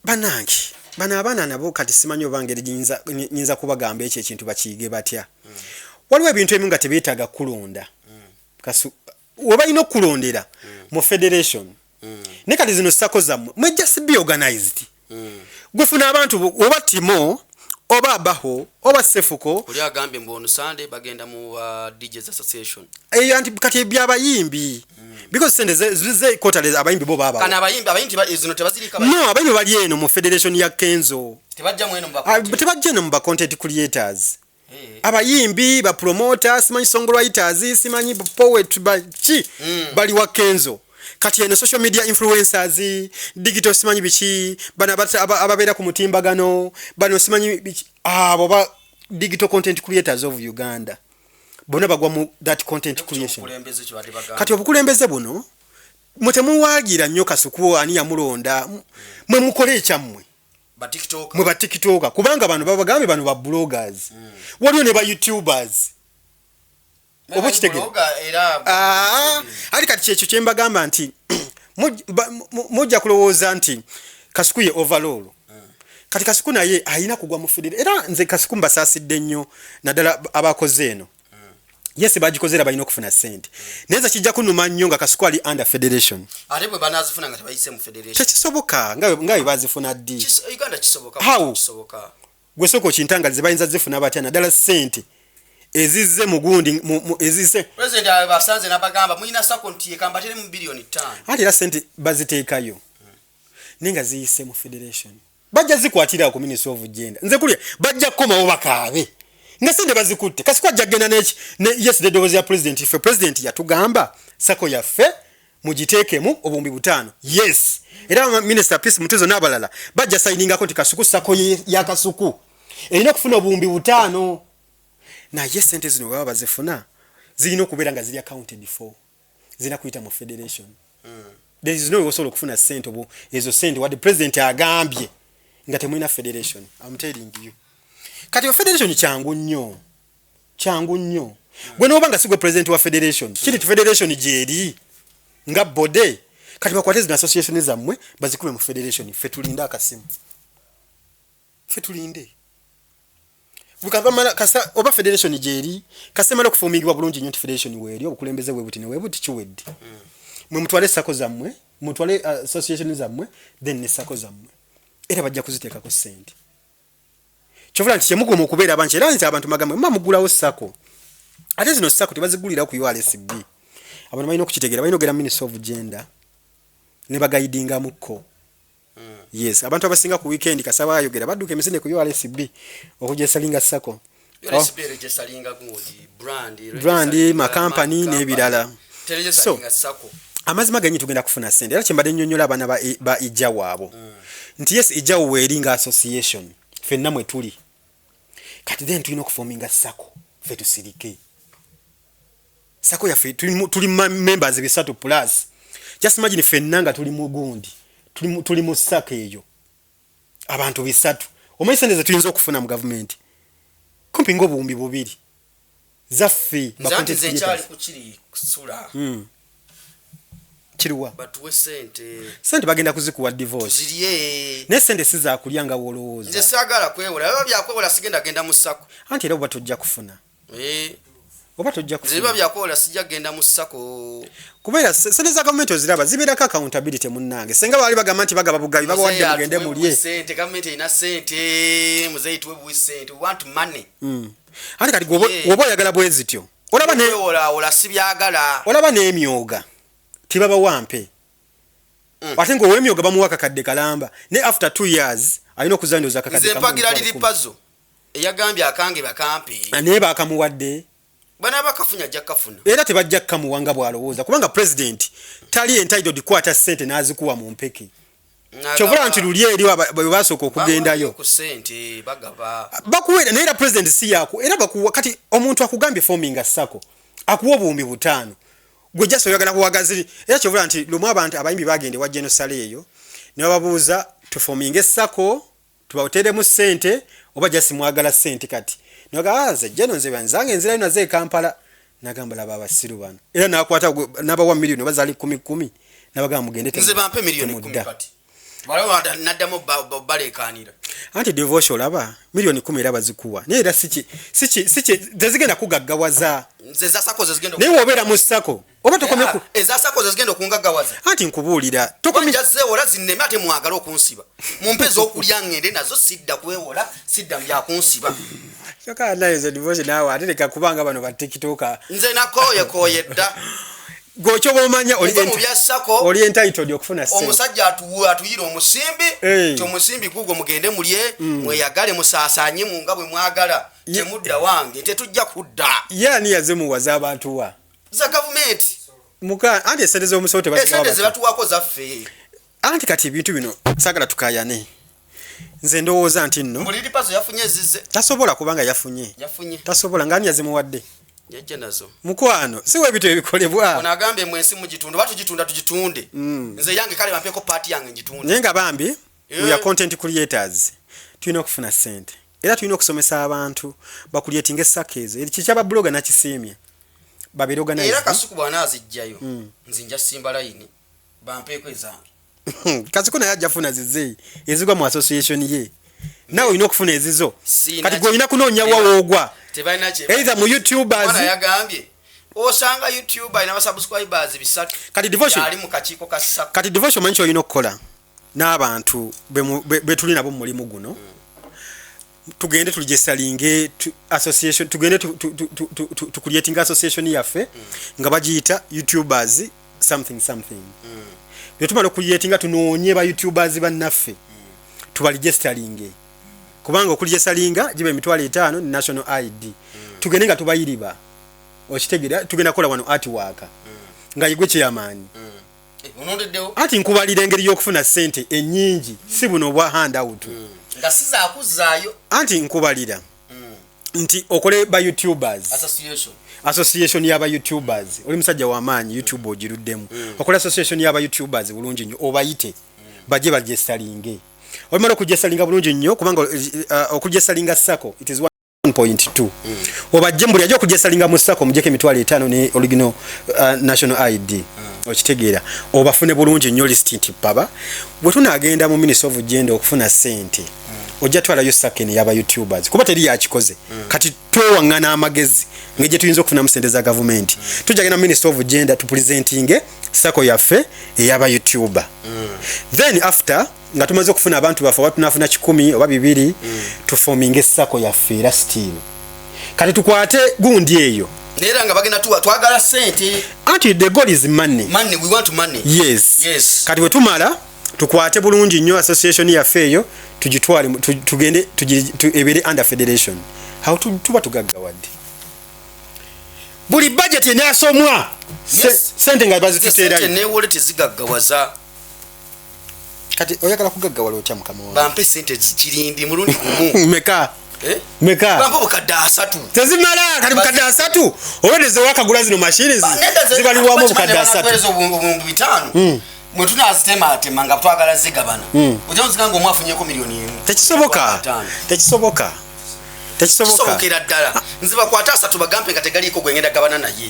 Bannange bano abaana nabo kati simanyi oba ngeri nyinza kubagamba ekyo ekintu bakiyige batya. Waliwo ebintu ebimu nga tebeetaaga kulonda. We balina okulondera mu federation. Ne kati zino SACCO zammwe mwe just be organized. Gwefuna abantu oba Timo oba Abaho oba Sefuko. Oli agambye mbu ono Sunday bagenda mu DJs Association. Eyo anti kati eby'abayimbi. Because sente ze quarterly abayimbi bo baba. Kana abayimbi zino tebazirika. No, abayimbi bali eno mu federation ya Kenzo. Tebajja mu eno mu ba tebajja eno mu ba content creators. Abayimbi ba promoters, simanyi songwriters, simanyi poet ba ki bali wa Kenzo. Kati eno social media influencers, digital simanyi biki, bana ababeera ku mutimbagano, bano simanyi biki, abo ba digital content creators of Uganda. Bonna bagwa mu that content creation. Kati obukulembeze buno mwe temuwaagira nnyo Kasuku ani yamulonda, mwe mukole ekyammwe. Mwe ba TikToker, kubanga bano babagambe bano ba bloggers. Waliwo ne ba YouTubers. Oba kitegeera? Ali kati kyekyo kye mbagamba nti mujja kulowooza nti Kasuku ye overall. Kati Kasuku naye alina kugwa mu federation. Era nze Kasuku mbasaasidde nnyo naddala abakoze eno. Yes, bagikoze era balina okufuna ssente. Naye nze kijja kunnuma nnyo nga Kasuku ali under federation. Ate bwe banaazifuna nga tebayise mu federation. Tekisoboka nga bwe bazifuna ddi. Uganda kisoboka. How? Kisoboka. Gwe sooka okintangalize bayinza zifuna batya naddala ssente ezizze mu gundi ezizze. President abasanze n'abagamba mulina SACCO nti kambatere mu biliyoni 5. Ate era ssente baziteekayo. Naye nga ziyise mu federation. Bajja zikwatira ku Ministry of Gender. Nze kulya bajja kukomawo bakaabe. Nga ssente bazikutte. Kasuku ajja kugenda n'eki ne yes eddoboozi ya president ffe president yatugamba SACCO yaffe mugiteekemu obuwumbi 5. Yes. Era Minister Peace Mutezo n'abalala bajja signingako nti Kasuku SACCO ya Kasuku erina okufuna obuwumbi 5. Naye ssente zino bwe baba bazifuna zirina okubeera nga ziri accounted for. Zirina kuyita mu federation. There is no way osobola okufuna ssente obu ezo ssente wadde president agambye nga temulina federation. I'm telling you. Kati yo federation kyangu nnyo. Kyangu nnyo. Gwe n'oba nga si gwe president wa federation. Kiri ti federation gy'eri nga body. Kati bakwate zino association zammwe bazikube mu federation. Ffe tulinde akasimu. Ffe tulinde. Kasa oba federation gy'eri kasemala okufumingibwa bulungi nnyo nti federation weeri obukulembeze bwe buti ne bwe buti kiwedde. Mwe mutwale SACCO zammwe, mutwale association zammwe then ne SACCO zammwe. Era bajja kuziteekako ssente. Kyovula nti kyemukoma okubeera abangi era nti abantu magambe mma mugulawo SACCO. Ate zino SACCO tebazigulirawo ku URSB. Abantu balina okukitegeera, balina okugenda Ministry of Gender ne bagayidingamukko. Yes, abantu abasinga ku weekend kasaba ayogera badduka emisinde ku URSB okuregisteringa SACCO. URSB registeringa gundi brand, brand, makampani n'ebirala. So SACCO. Amazima genyi tugenda kufuna sente, era kyembadde nnyonnyola abaana ba ijjawo abo nti yes, ijjawo weeri nga association ffenna mwe tuli kati, then tulina okuforminga SACCO ffe tusirike. SACCO yaffe tuli members 300 plus. Just imagine ffenna nga tuli mu gundi, tuli mu SACCO eyo, abantu 300. Omanyi sente ze tuyinza okufuna mu gavumenti? Kumpi nga 2000 zaffe ba Nze anti content nze nkyali creators. ku kiri kusula. Kiruwa? Batuwe sente. Sente bagenda kuzikuwa, divorce. Tuzirye. Naye sente si zakulya nga Nze wolowooza. saagala kwewola. Biba byakwewola, sigenda genda mu SACCO. Anti era oba tojja kufuna. Oba tojja Nze biba kufuna. byakwewola, sijja genda mu SACCO. Kubeera sente za gavumenti oziraba zibeerako accountability, munnange. Senga baali bagamba nti bagaba bugabi, babawadde, Muzeeyi mugende atuwe mulye. buwi sente. Gavumenti erina sente. Muzeeyi, tuwe buwi sente, we want money. Anti kati gwe woba oyagala bwe zityo, olaba ne Kwewolawola sibyagala. Olaba n'emyoga tibabawa mpe. Ate ng'owemyoga bamuwa akakadde kalamba, ne after 2 years alina okuzandoza akakadde Nze kamu mpagira 10,000. Lil Pazo eyagambye akange bakampe. Naye bakamuwadde. Banaaba kafunya, ajja kafuna. Era tebajja kukamuwa nga bw'alowooza, kubanga president tali entitled kukwata ssente n'azikuwa mu mpeke. Kyovula nti luli eri bwe basooka okugendayo ku sente bagaba. Bakuweera, naye era president si yaku era bakuwa. Kati omuntu akugambye forminga SACCO, akuwa 5000, gwe just oyagala kuwagaziri. Era kyovula nti lumu abantu abayimbi bagenda ewa General Saleh eyo ne bababuuza, tuforminge SACCO tubateremu ssente oba just mwagala ssente? Kati nagamba, nze jeno nze nzange nzirayo naze e Kampala. Nagamba, laba abasiru bano. Era nakwata nabawa miliyoni oba zaali kumi kumi, nabagamba mugende. Nze bampe 10,000,000. Temudda. Kati waliwo naddamu baleekaanira. Anti divorce, olaba 10,000,000 era bazikuwa, naye era siki tezigenda kugaggawaza. Nze eza SACCO ze zigenda. Naye wobeera mu SACCO oba tokomye ku Eza SACCO ze zigenda okungaggawaza. Anti nkubuulira, tokomye. Nja zeewola zinneme, ate mwagale okunsiba. Mumpe ez'okulya ŋŋende nazo, sidda kwewola, sidda byakunsiba. Kyokka naye nze divorce naawe ate leka, kubanga bano ba TikToker. Nze nakooyekooye dda. Gwe kyoba omanya oli Nva mu bya SACCO. Oli entitled okufuna ssente. Omusajja atuyira omusimbi. Ti omusimbi gugwo, mugende mulye, mweyagale, musaasaanye mu nga bwe mwagala. Temudda wange, tetujja kudda. Ye ani yazimuwa abantu wa? Za gavumenti. Muka anti esente z'omusolo Esente tebaziwa. ze batuwako zaffe. Anti kati ebintu bino saagala tukayane. Nze ndowooza nti nno Buli Lil Pazo yafunye ezize. Tasobola kubanga yafunye. Yafunye. Tasobola, ngani yazimuwadde? Yajja nazo. Mukwano, si webintu ebikolebwa. Ono agambye mwensi mugitunda, oba tugitunda tugitunde. Nze yange kale bampeko part yange ngitunde. Naye nga bambi, we are content creators, tulina okufuna sente, era tulina okusomesa abantu bacreatinga eSACCO ezo. Kikyaba blogger nakisiimye, babeere Era organized. Kasuku bw'anaazijjayo, nze nja simba layini bampeeko ezange. Kasuku naye ajja funa zize ezigwa mu association ye. Nawe olina okufuna ezizo. Sina. Kati gwe olina kunoonya wa woogwa. Tebalina kye. Either mu YouTubers. Omwana yagambye osanga YouTube alina basubscribers 300. Kati devotion Ali mu kakiiko ka SACCO. Kati devotion, omanyi kyolina okukola n'abantu be tuli nabo mu mulimu guno? Tugende turegisteringe association, tugende tucreatinga association yaffe nga bagiyita YouTubers something something. Bwe tumala okucreatinga, tunoonye ba YouTubers bannaffe tubaregisteringe, kubanga okuregisteringa giba 50,000 national ID. Tugende nga tubayiriba, okitegeera? Tugenda kukola wano artwork nga yigwe chairman. Eh, onondeddewo. Anti nkubalira engeri y'okufuna ssente ennyingi, si buno obwa handout. Nga sizaakuzaayo. Anti nkubalira nti okole ba YouTubers association. Association y'aba YouTubers. Oli musajja w'amaanyi, YouTube ogiruddemu. Okola association y'aba YouTubers bulungi nnyo, obayite bajje baregisteringe. Olumala okuregisteringa bulungi nnyo, kubanga okuregisteringa SACCO it is 1.2, obajje buli ajja okuregisteringa mu SACCO mujjeko 50,000 ne original national ID, okitegeera? Obafune bulungi nnyo list nti paba bwe tunaagenda mu Ministry of Gender okufuna ssente, ojja twalayo SACCO eno ey'aba YouTubers, kuba teri yakikoze. Kati twewaŋŋana amagezi ngeri gye tuyinza okufunamu ssente za gavumenti. Tujja genda mu Ministry of Gender tupresentinge SACCO yaffe ey'aba YouTuber. Then after nga tumaze okufuna abantu baffe, oba tunafuna 100 oba 200, tuforminge SACCO yaffe. Era still kati tukwate gundi eyo. Naye era nga bagenda tuwa, twagala sente. Anti the goal is money. Money, we want money. Yes. Yes. Kati bwe tumala Tukwate bulungi nnyo association yaffe eyo, tugitwale, tugende ebeere under federation. Awo tuba tugaggawadde. Buli budget enasomwa, sente nga bazituteerayo. Newole tezigaggawaza. Kati oyagala kugaggawala otya, mukama wange? Bampe sente zikirindi mulundi gumu. Meka? Eh? Meka? Bampe 3,000. Tezimala. Kati 300,000 olwedde zewakagula zino mashini zibaliwamu 300,000. 5,000 mwe tunazitematema nga twagala zigabana, ojja nzika nga omwe afunyeko 1 million. Tekisoboka. 5. Tekisoboka, tekisoboka. Kisobokera ddala. Nze bakwate 30, bagampe nga tegaliiko gwe ngenda gabana naye,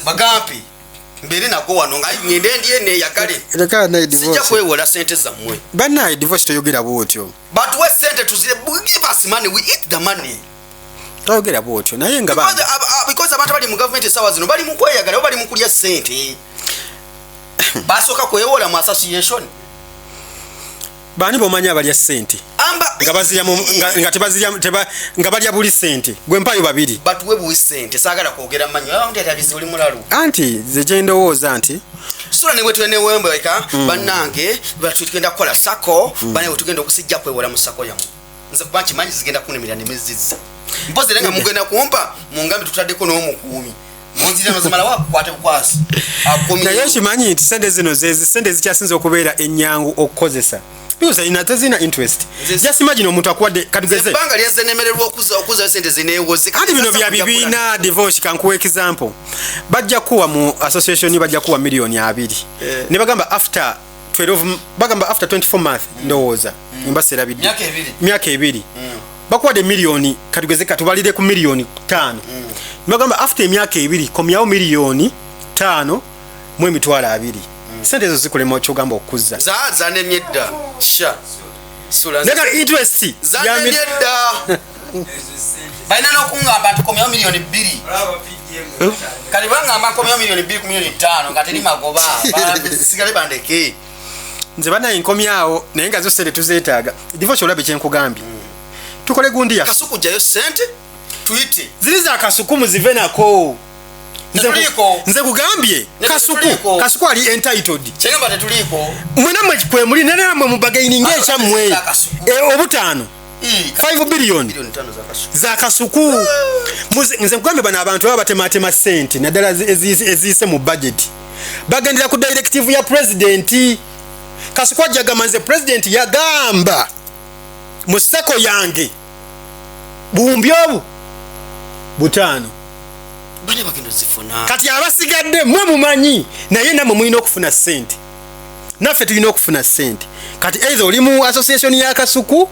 bagampe mbeere nago wano nga ngende ndiye neeyagale. Leka naye Sijja divorce. kwewola sente zammwe. Bannaye, divorce, toyogera bwotyo. Batuwe sente tuzire. Give us money, we eat the money. Toyogera bwotyo, naye nga Because abantu bali mu gavumenti essaawa zino bali mu kweyagala, bo bali mu kulya sente. Basooka kwewola mu association. Baani bomanyi abalya sente? Amba Nga bazirya nga tebazirya, nga balya buli sente. Gwe mpayo babiri. Batuwe buwi sente, saagala kwogera manyi nti oli mulalu. Anti nze gyendowooza nti Sula ne bwetwe newembeka bannange, tugenda kukola SACCO. Banaye wetugenda okusijja kwewola mu SACCO yammwe nze, kuba nkimanyi zigenda kunemera nemezizza. Mpozi era nga mugenda kumpa mungambe tutaddeko n'omukuumi munzira mazimala wakukwata bukwasi. Naye okimanyi nti sente zino zezi sente zikyasinza okubeera ennyangu okukozesa because ina tezina interest. Just imagine omuntu akuwadde, katugeze, Ebbanga lyenze nemererwa okuzayo sente zineewoze. Anti bino bya bibiina, divorce. Kankuwa example. Bajja kuwa mu association, bajja kuwa 20 million. Ne bagamba after 12, bagamba after 24 month, ndowooza mbaseerabidde. Myaka 2. Myaka 2 bakuwadde miliyoni, katugeze, katubalire ku 5 million. Nebagamba after emyaka 2 komyawo 5,200,000. Sente ezo zikulema kyogamba okuzza. Zanemye dda sha sula. Naye kati interest ya Zanemye dda. Balina n'okuŋŋamba nti komyawo 2 million. Kati baŋŋamba nkomyawo 2 million ku 5 million nga teri magoba. Sigale bandeke. Nze banaye nkomyawo, naye nga zo sente tuzeetaaga. Divorce, olabe kyenkugambye, tukole gundi yaffe. Kasuku jjayo sente tuyite. Ziri za Kasuku, muzive nako. Tetuliiko. Nze kugambye. Tetuliiko. Kasuku, Kasuku ali entitled. Kyengamba tetuliiko. Mwena mwe kwe muli, nene mwe mubagaininga ekyammwe. Za Kasuku. Obutaano, 5 billion. 5 billion za Kasuku. Za Kasuku. Nze nkugambye, bano abantu baba batematema sente, naddala eziyise mu budget, bagendera ku directive ya president. Kasuku ajja gamba, nze president yagamba mu SACCO yange 5,000,000. Bane bagenda zifuna. Kati abasigadde mwe mumanyi, naye nammwe mulina okufuna sente, naffe tulina okufuna sente. Kati either oli mu association ya Kasuku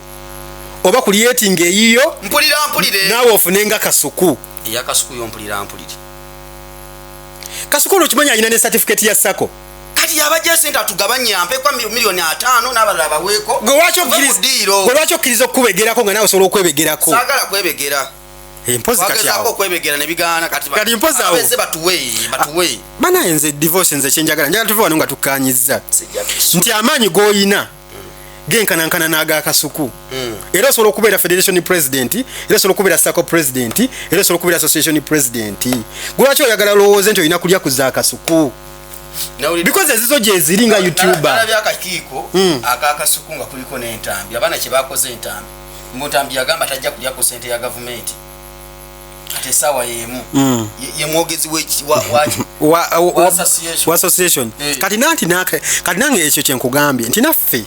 oba creating eyiyo. Mpulira mpulire. Naawe ofune nga Kasuku. Eya Kasuku yo mpulira mpulire. Kasuku olwo okimanyi alina ne certificate ya SACCO. Kati yabajja sente atugabanye, ampeekwa 50 million n'abalala baweeko. Gwe lwaki Tuve mu ddiiro. Gwe lwaki okkiriza okubegerako nga naawe osobola okwebegerako? Saagala kwebegera. Eh, mpozi kati Twagezaako awo okwebegera ne bigaana. Kati Kati mpozi awo. Abeze batuwe, batuwe. Banaye, nze divorce, nze kyenjagala, njagala tuve wano nga tukkanyiza Sijja nti amaanyi g'oyina genkanankana n'agakasuku. Era osobola okubeera federation president, era osobola okubeera SACCO president, era osobola okubeera association president. Gwe lwaki oyagala olowooze nti olina kulya ku zakasuku? Because ezizo gyeziri nga YouTuber. Nalabye akakiiko akakasuku nga kuliko n'entambi. Abaana kye bakoze, entambi mu ntambi yagamba tajja kulya ku sente ya gavumenti. Kati essaawa y'emu ye mwogezi wa association. Wa association. Eh. Kati nanti kati nange ekyo kyenkugambye nti naffe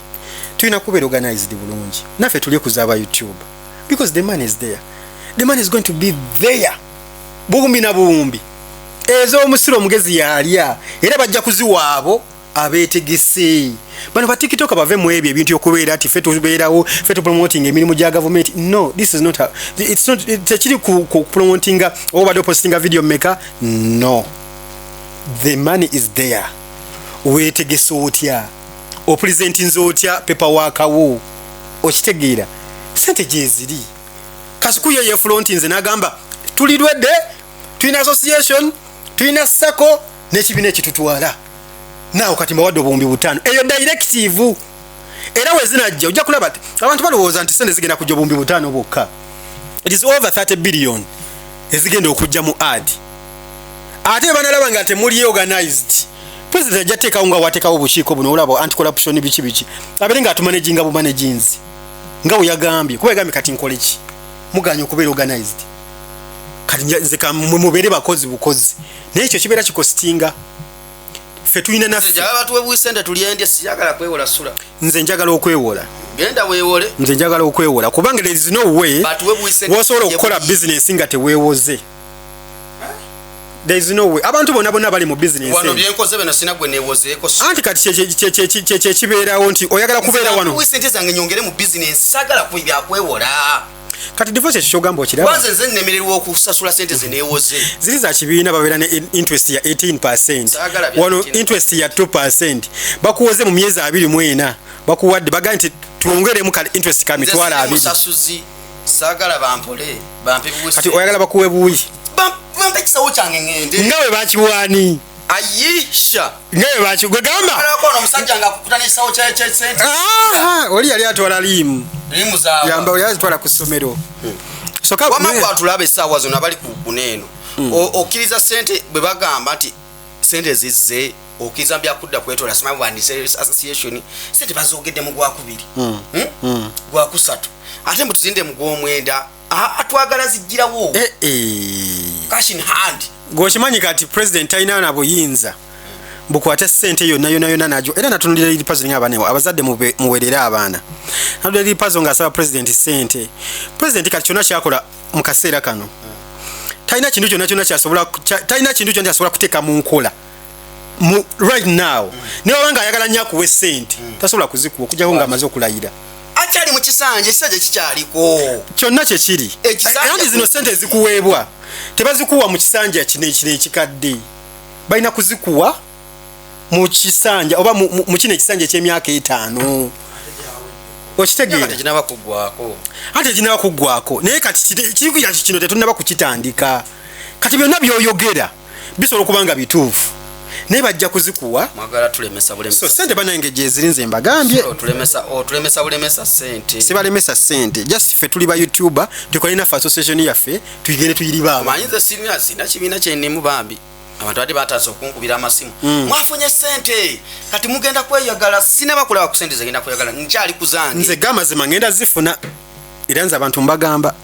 tulina kubeera organized bulungi, naffe tulye kuzaaba YouTube because the money is there, the money is going to be there, buwumbi na buwumbi ez'omusiro omugezi yalya, era bajja kuziwaabo abeetegese. Bano batikitoka bave mu ebyo ebintu okubeera nti ffe tubeerawo, ffe tupromoting emirimu gya gavumenti. No, this is not a, it's not, tekiri ku promotinga oba obadde opostinga video meka. No, the money is there. Weetegese otya? Opresentinze otya paperwork wo? Okitegeera, sente gyeziri. Kasuku ye yefrontinze n'agamba tuli lwedde, tulina association, tulina SACCO n'ekibiina ekitutwala. Naawe kati mbawadde 5,000,000. Eyo directive era wezinajja ojja kulaba ti abantu balowooza nti sente zigenda kujja 5,000 bwokka. It is over 30 billion ezigenda okujja mu ad. Ate banalaba nga temuli organized. President ajja teekawo nga wateekawo obukiiko buno olaba anti corruption biki biki, abeere nga atumanaginga bumanaginzi nga bwe yagambye, kuba yagambye kati nkole ki, muganye okubeera organized, kati nze mwe mubeere bakozi bukozi, naye ekyo kibeera kikostinga ffe tulina naffe. Njagala batuwe bwisente tulyendye, siyagala kwewola sula. Nze njagala okwewola. Genda weewole. Nze njagala okwewola kubanga there is no way Batuwe bwisente wosobola tulye okukola buyi. business nga teweewoze. There is no way. Abantu bonna bonna bali mu business Wano eno. byenkoze bino sina gwe neewozeeko. Anti kati kyekibeerawo nti oyagala kubeera wano. Sente zange nyongere mu bizinensi, saagala byakwewola. Kati divorce ekyo kyogamba okiraba. Kwanze nze nnemererwa okusasula sente ze neewoze. Ziri za kibiina babeera ne interest ya 18%. Saagala bya Wano 18%. interest ya 2%, bakuwoze mu myezi 24, bakuwadde bagambye nti twongeremu kale interest ka Nze mitwalo siri abiri. musasuzi, saagala bampole, bampe buwi. Kati oyagala bakuwe buwi? Bampe ekisawo kyange ŋŋende. Nga bwe bakiwaani? Ayisha. Nga bwe baki gwe gamba. Alako ono omusajja nga akukuta n'ekisawo kya sente. Ah, oli yali atwala liimu. Limu zaawa. Yamba oli azitwala ku ssomero. Soka Wamma gwatulaba essaawa zino abali ku kuneeno, okkiriza sente bwe bagamba nti sente zizze, okkiriza byakudda kwetola simanyi wandise association, sente bazogedde mu gwakubiri, Gwakusatu, ate mbu tuzinde mu gwomwenda. Ah, twagala zijjirawo Eh, eh. cash in hand. Gweokimanyi kati president talina na buyinza bukwate sente yonna yonna yonna najo, era natunulira eri Pazo nga abaana abazadde muwerere abaana, natunulira eri Pazo ng'asaba president sente. President kati kyonna kyakola mu kaseera kano talina kintu kyonna kyonna kyasobola talina kintu kyonna kyasobola kuteeka mu nkola mu right now. Naye waba nga ayagala nnyo akuwa sente, tasobola kuzikuwa okujjako ng'amaze okulayira. Akyali mu kisanja, ekisanja kikyaliko. Kyonna kyekiri. Anti zino sente ezikuweebwa tebazikuwa mu kisanja kino ekino ekikadde, balina kuzikuwa mu kisanja oba mu kino ekisanja eky'emyaka 5, okitegeera? Tekinaba kuggwako. Anti tekinaba kuggwako, naye kati kirikugira kino tetunnaba kukitandika. Kati byonna byoyogera bisobola okuba nga bituufu, naye bajja kuzikuwa. Mwagala tulemesa bulemesa. So sente banange gyeziri, nze mbagambye. Otulemesa bulemesa sente. Sibalemesa sente, just ffe tuli ba youtuber, tukole naffe association yaffe, tugende tuyiriba. Omanyi nze sirina kibiina kyendimu bambi. Abantu ate batandise okunkubira amasimu, mwafunye sente kati mugenda kweyagala. Sinaba kulaba ku sente zegenda kweyagala, nkyali ku zange. Nze gamazima ngenda zifuna, era nze abantu mbagamba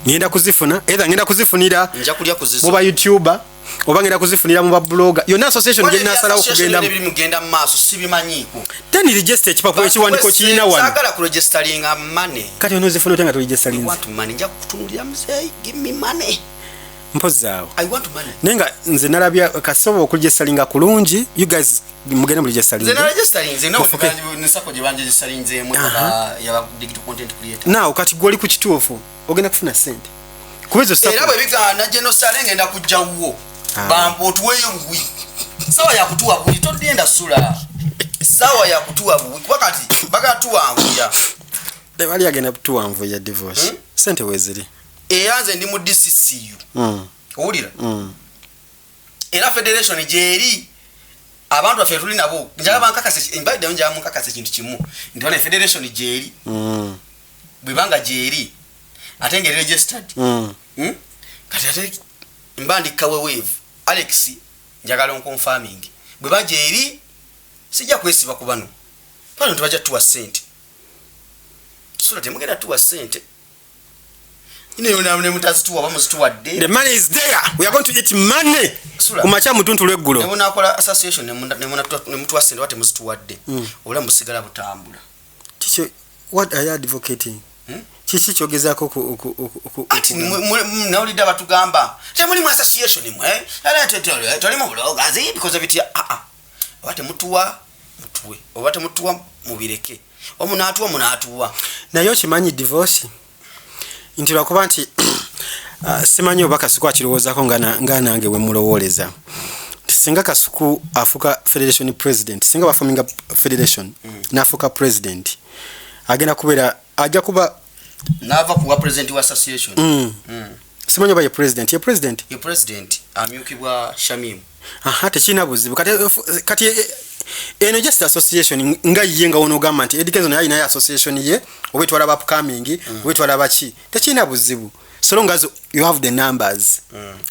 ngenda kuzifuna, either ngenda kuzifunira Nja kulya kuzizo. mu ba youtuber oba ngenda kuzifunira mu ba blogger, yonna association gye nasalawo kugendamu. Ebiri mugenda mu maaso sibimanyiiko. Then register ekipapula, ekiwandiiko kirina wano. Saagala kuregisteringa money. Kati onozifuna otya nga toregistarinze? Want money. Nja kukutunulira muzeeyi, give me money. Mpozi awo. I want money. Naye nga nze nalabya kasobola okuregisteringa kulungi. You guys mugende mu Nze registeringe. naregisterinze. Mufuke. Nesako gye banregisterinzeemu yaba digital content creator. Naawe kati gwoli ku kituufu, ogenda kufuna sente kuba ezo Era sako. bwe bigaana genosale ngenda kujjawo. Ah. Bampa otuweeyo buwi, sawa yakutuwa buwi, togenda sula, sawa yakutuwa buwi, kuba kati bagala tuwanvuya. Tebali agenda kutuwanvuya divorce, sente weziri. Era nze ndi mu DCCU. Owulira? Era federation gyeri, abantu baffe tuli nabo, njagala bankakase, mbaddeyo njagala munkakase ekintu kimu nti bane federation gyeri. Bwebanga gyeri ate ngeri registered, Kati ate mba ndi kaweweevu Alex, njagala onconfirming bweba gyeri, sijja kwesiba ku bano bano, tebajja tuwa sente sula, temugenda tuwa sente nemutazituwa oba muzituwadde. The money is there, we are going to eat money. Sula. Ku makya mutuntu lweggulo. Nemunakola association nemutuwa sente oba temuzituwadde, obulamu busigala butambula. Kiki, what are you advocating? Kiki kyogezaako Ati okugamba? nawulidde abatugamba temulimu association mwe, era tolimu bulogazi bikoze bitya. Aa, oba temutuwa mutuwe, oba temutuwa mubireke, omunaatuwa munaatuwa. Naye okimanyi divorce nti lwakuba nti simanyi oba Kasuku akirowoozaako nga nange bwe mulowooleza nti singa Kasuku afuuka federation president, singa baforminga federation n'afuuka president, agenda kubeera ajja kuba Naava kuwa president wa association. Simanyi oba ye president, ye president. Ye president amyukibwa Shamim. Aha, tekirina buzibu. Kati eno just association nga ye nga wonoogamba nti Eddy Kenzo naye alinayo association ye, oba etwala ba upcoming, oba etwala baki, tekirina buzibu so long as you have the numbers.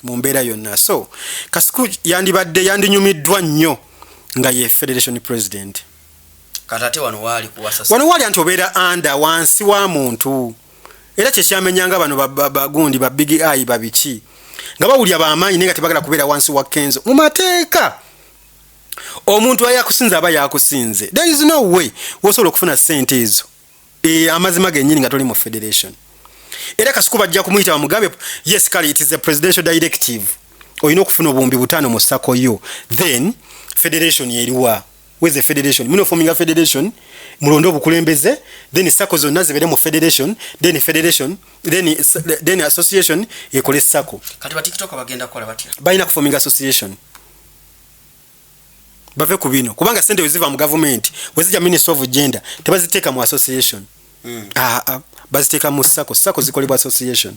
Mu mbeera yonna, so Kasuku yandibadde yandinyumiddwa nnyo. Nga ye federation president. Kati ate wano waali kuwasasa. Wano wali anti obeera under, wansi wa muntu. Era kyekyamenyanga bano bagundi ba Big Eye, babiki, nga bawulya bamaanyi naye nga tebagala kubeera wansi wa Kenzo. Mu mateeka omuntu ayakusinze aba yakusinze. There is no way wosobola okufuna sente ezo, amazima gennyini, nga toli mu federation. Era Kasuku bajja kumuyita bamugambe, yes, kale it is a presidential directive, olina okufuna 5000 mu SACCO yo. Then federation eriwa? Where's the federation? Muno forming a federation, mulonde obukulembeze, then SACCO zonna zibeere mu federation, then federation, then association ekole SACCO. Kati batiktok bagenda kukola batya? Balina kuforminga association, bave ku bino, kubanga sente weziva mu gavumenti, wezijja Minister of Gender, tebaziteeka mu association. Ah, ah, baziteeka mu SACCO. SACCO zikolebwa association.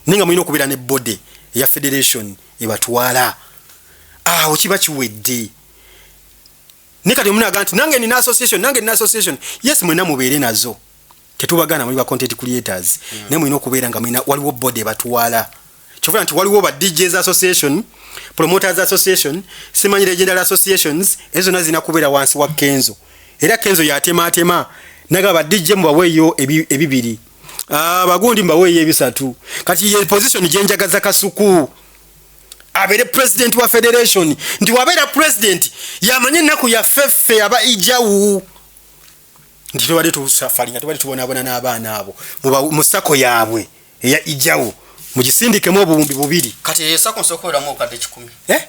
Naye nga mulina okubeera ne body eya federation ebatwala. Awo kiba kiwedde. Naye kati omunaga nti nange nina association, nange nina association. Yes, mwena mubeere nazo, tetubagaana, muli ba content creators. Naye mulina okubeera nga mulina, waliwo body ebatwala. Kyovula nti waliwo ba DJs association, promoters association, simanyi legendary associations, ezo zonna zirina kubeera wansi wa Kenzo. Era Kenzo yatematema naga ba DJ mubaweeyo ebibiri, ah, bagundi mubaweeyo ebisatu. Kati ye position gyenjagaza Kasuku abeere president wa federation, nti wabeera president yamanye ennaku yaffe ffe aba ijawu, nti tubadde tusafalinga, tubadde tubonaabona n'abaana abo. Mu SACCO yaabwe eya ijawu mugisindikemu 2000. Kati eyo SACCO nsobola obukadde 100? Eh?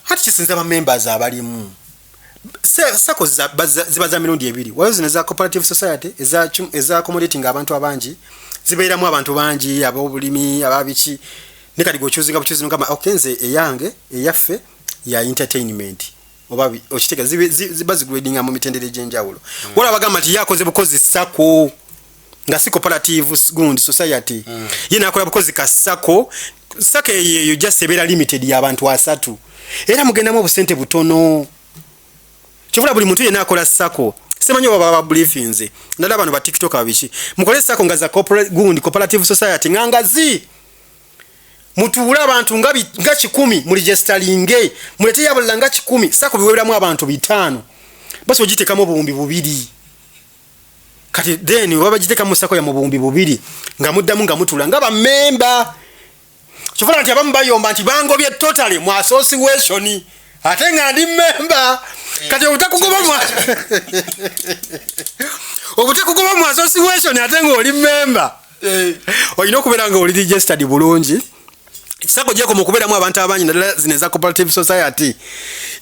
Ati kisinza ba members abalimu. SACCO ziba za mirundi ebiri. Waliwo zino eza cooperative society eza accommodating abantu abangi, zibeeramu abantu bangi, ab'obulimi, ababiki. Ne kati gweokyuzinga bukyuzi nogamba, okay, nze eyange eyaffe ya entertainment, oba okitegeera, ziba zigradinga mu mitendera egy'enjawulo. Waliwo abagamba nti ye akoze bukozi SACCO nga si cooperative gundi society. Ye nakola bukozi ka SACCO. SACCO eyo eyo just ebeera limited y'abantu 30, era mugendamu obusente butono. Kivula buli muntu yenna akola SACCO, simanyi oba baba briefinze, naddala bano ba TikTok abiki, mukole SACCO nga za gundi cooperative society nga ngazi, mutuule abantu nga 100, muregisteringe, muleteyo abalala nga 100. SACCO biweberamu abantu 500, basi ogiteekamu 2000. Kati then oba bagiteeka mu SACCO ya mu 2000, nga muddamu nga mutula nga bamemba. Kivula nti abamu bayomba nti bangobye totally mu association ate nga ndi memba. Kati obutakugoba mu association ate ng'oli memba, olina okubeera nga oli registered bulungi. SACCO gyekoma okubeeramu abantu abangi, naddala zino eza cooperative society,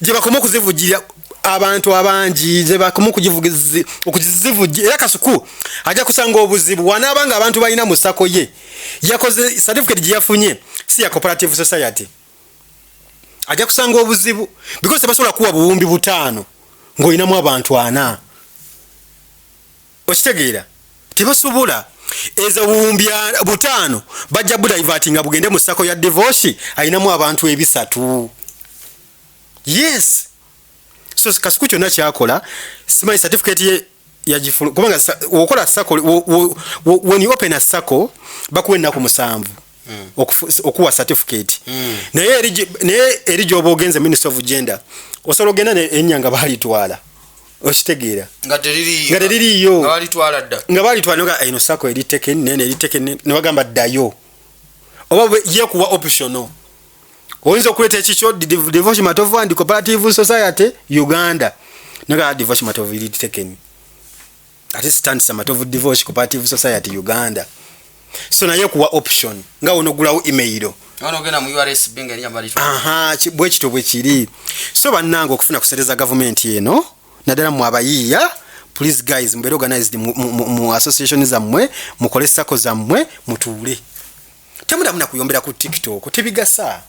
gye bakoma okuzivugirira abantu abangi, gye bakoma okuzivujja. Era Kasuku ajja kusanga obuzibu wanaaba nga abantu balina mu SACCO ye yakoze, certificate gye yafunye si ya cooperative society. Ajja kusanga obuzibu because tebasobola kuwa 5000 ng'olinamu abantu 40. Okitegeera? Tebasobola. Ezo 5000 bajja budivertinga bugende mu SACCO ya Divoshi ayinamu abantu 300. Yes, so Kasuku kyonna kyakola, simanyi certificate ye yagifulu, kubanga wokola SACCO, when you open a SACCO bakuwa ennaku 7 okuwa certificate. Naye eri gyoba ogenze, Minister of Gender, osobola ogenda erinnya nga baalitwala. Okitegeera? Nga teririiyo. Nga teririiyo. Nga balitwala dda. Nga balitwala, nga eno SACCO eri taken, nene eri taken, ne bagamba ddayo, oba yekuwa optional, oyinza okuleeta ekikyo, Devotion Matovu and Cooperative Society Uganda, naga Devotion Matovu eri taken, ate sitandisa Matovu Devotion Cooperative Society Uganda. So naye kuwa option nga wonogulawo email. Wano ogenda mu URSB nga erinnya balitwala. Aha, bwe kityo bwe kiri. So bannange, okufuna ku sente za gavumenti eno, naddala mu abayiiya, please guys, mubeere organized mu association zammwe, mukole SACCO zammwe, mutuule. Temudamu nakuyombera ku TikTok, tebigasa.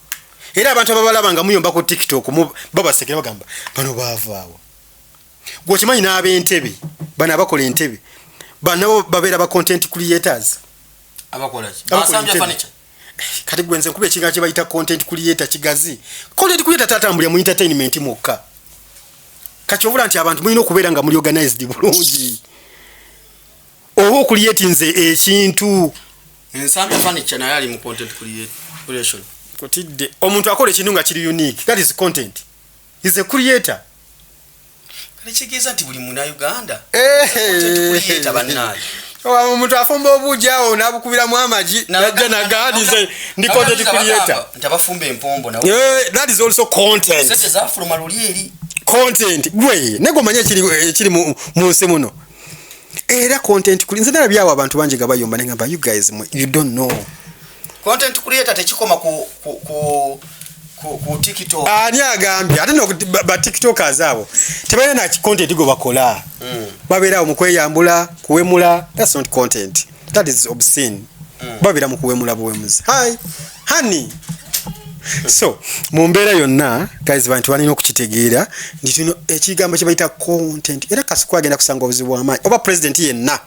Era abantu ababalaba nga muyomba ku TikTok babasekera, bagamba bano baavaawo. Gweokimanyi n'ab'entebe bano abakola entebe banabo babeera ba content creators. Abakola ki? Abakola Basambya entebe. furniture. Kati gwe nze nkuba ekigambo kye bayita content creator kigazi. Content creator tatambulira mu entertainment mwokka. Kati obula nti abantu mulina okubeera nga muli organized bulungi, oba okucreatinze ekintu. Ensambya furniture naye ali mu content creation. Kutidde omuntu akola ekintu nga kiri unique, that is content. Is a creator. Kale kitegeeza nti buli munauganda Eh. creator bannange. Omuntu afumba obuugi awo n'abukubiramu amagi, najja nagamba nti ndi content creator. Nti abafumba empombo nabo. Eh, that is also content. Sente zafuluma luli eri. Content gwe naye gomanya ekiri mu nsi muno. Era content kuli nze nalabyawo abantu bangi nga bayomba, nengamba, "You guys you don't know." Content creator tekikoma ku TikTok. Ani agambye? Ate no ba TikTokers abo tebalina na content gwe bakola. Babeerawo mu kweyambula, kuwemula. That's not content, that is obscene. Babeera mu kuwemula buwemuzi. Hi honey. So mu mbeera yonna, guys, bantu balina okukitegeera nti tuno ekigambo kye bayita content. Era Kasuku agenda kusanga obuzibu bw'amaanyi, oba president yenna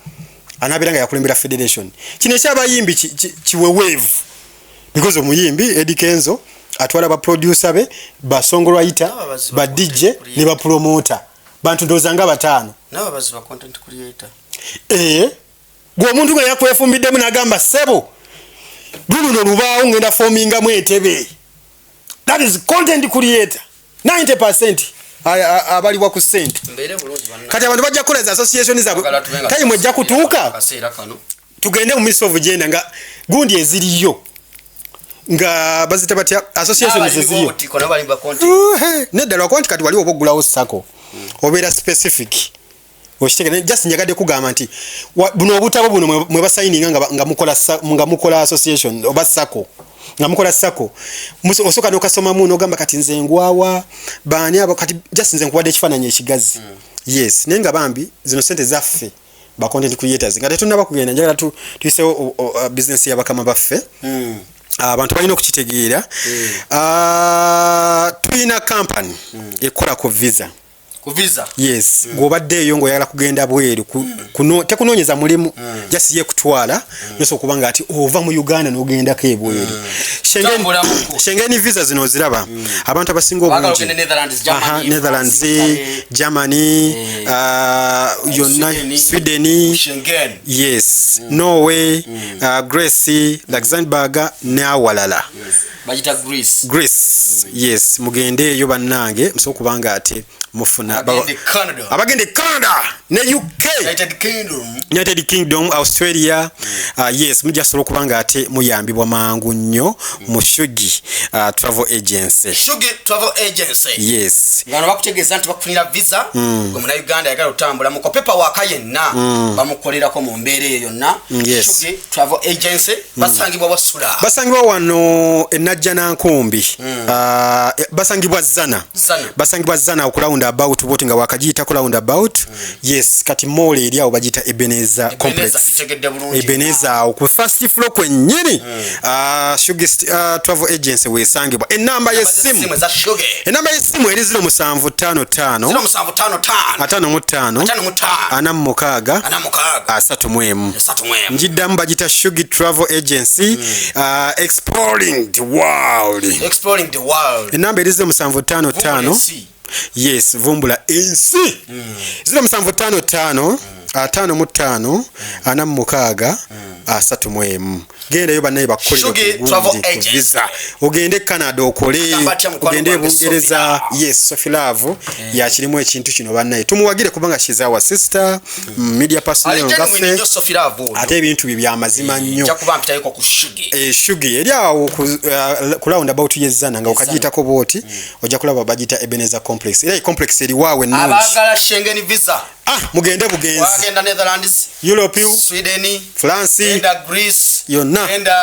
anaabeera nga yakulembera federation. Kino ekyabayimbi kiweweevu, because omuyimbi Eddie Kenzo atwala ba producer be, ba songwriter, N'ababazi ba ba DJ content ne ba promoter, bantu ndowooza nga bataano. N'ababazi ba content creator. Ee, gwe omuntu nga yakwefumbidemu n'agamba, "Ssebo, luluno lubaawo, ngenda fomingamu entebe," that is content creator. 90% abaliwa ku ssente. Mbeere bulungi bannange. Kati abantu bajja kukola zi association zaabwe. Twagala tube nga Time ejja kutuuka akaseera kano tugende mu Ministry of Gender nga gundi eziriyo nga bazita batya, association N'abalimi eziriyo. b'obutiko nabo bali ba content. Uhe, nedda, lwakuba nti kati wali oba oggulawo SACCO obeera specific, okitegera? Just njagadde kugamba nti buno obutabo buno mwe basayininga nga mukola association oba SACCO, nga mukola SACCO, osooka n'okasomamu n'ogamba, "Kati nze ngwawa baani abo?" Kati just nze nkuwadde ekifaananyi ekigazi. Yes, naye nga bambi zino sente zaffe ba content creators. Nga tetunnaba kugenda, njagala tuyisewo business y'abakama baffe. Abantu balina okukitegeera. Ah, tulina company ekola ku visa. Ku visa. Yes, ng'obadde eyo ng'oyagala kugenda bweru, tekunoonyeza mulimu, just ye kutwala nosobola okuba nga ati ova mu Uganda n'ogendako ebweru. Tambulamuko. Schengen visa zino oziraba, abantu abasinga Baagala obungi ogende Netherlands, Germany, Aha, Netherlands, France, Italy. Germany, yonna, Sweden, Sweden, Schengen. Yes, Norway, Greece, Luxembourg n'awalala. Bagita Greece. Greece, yes. Mugende eyo bannange, musobola okuba nga ate mufuna Abagenda e Canada. Abagenda e Canada ne UK, United Kingdom. United Kingdom, Australia, yes, mujja sobola okuba nga ate muyambibwa mangu nnyo mu Shugi Travel Agency. Shugi Travel Agency. Yes. Ngano bakutegeeza nti bakufunira visa gwe munauganda ayagala otambula mu kopepa waka yenna, bamukolerako mu mbeera eyo yonna. Yes. Shugi Travel Agency basangibwa wasula? Basangibwa wano enajja nankumbi. Basangibwa Zana. Zana. Basangibwa Zana ku round about boti nga wakagiyitako round about. Yes, kati mall eri awo bagiyita Ebeneza Complex. Gitegedde bulungi. Ebeneza awo ku first floor kwennyini. Shugi Travel Agency wesangibwa. Enamba y'essimu, Esimu eza Shugi. enamba y'essimu eri 0755 0755 55 55 46 46 31. 31. Njiddamu, bagita Shugi Travel Agency, exploring the world. Exploring the world. Enamba eri 0755. Ensi. Yes, vumbula ensi. 0755 55 46 31. Gendayo bannaye bakukolere Shugi ku gundi, Travel ku Agency. visa. Ogende Canada okole, Agamba atya mukwano ogende gwange Bungereza. Sophie? Yes, Sophie Love yakirimu ekintu kino. Bannaye tumuwagire kubanga she's our sister, media personnel Ali genuine ngaffe. nnyo Sophie Love oyo. Ate ebintu bye byamazima nnyo. Nja kuba mpitayoko ku Shugi. Shugi eri awo ku round about yezana nga okagiyitako bwoti, ojja kulaba bagiyita Ebeneza Complex. Era complex eri waawe ennungi. Abaagala Schengen visa, Ah, mugende bugenzi. wagenda Netherlands, Europe, Sweden, France, genda Greece, yonna. Genda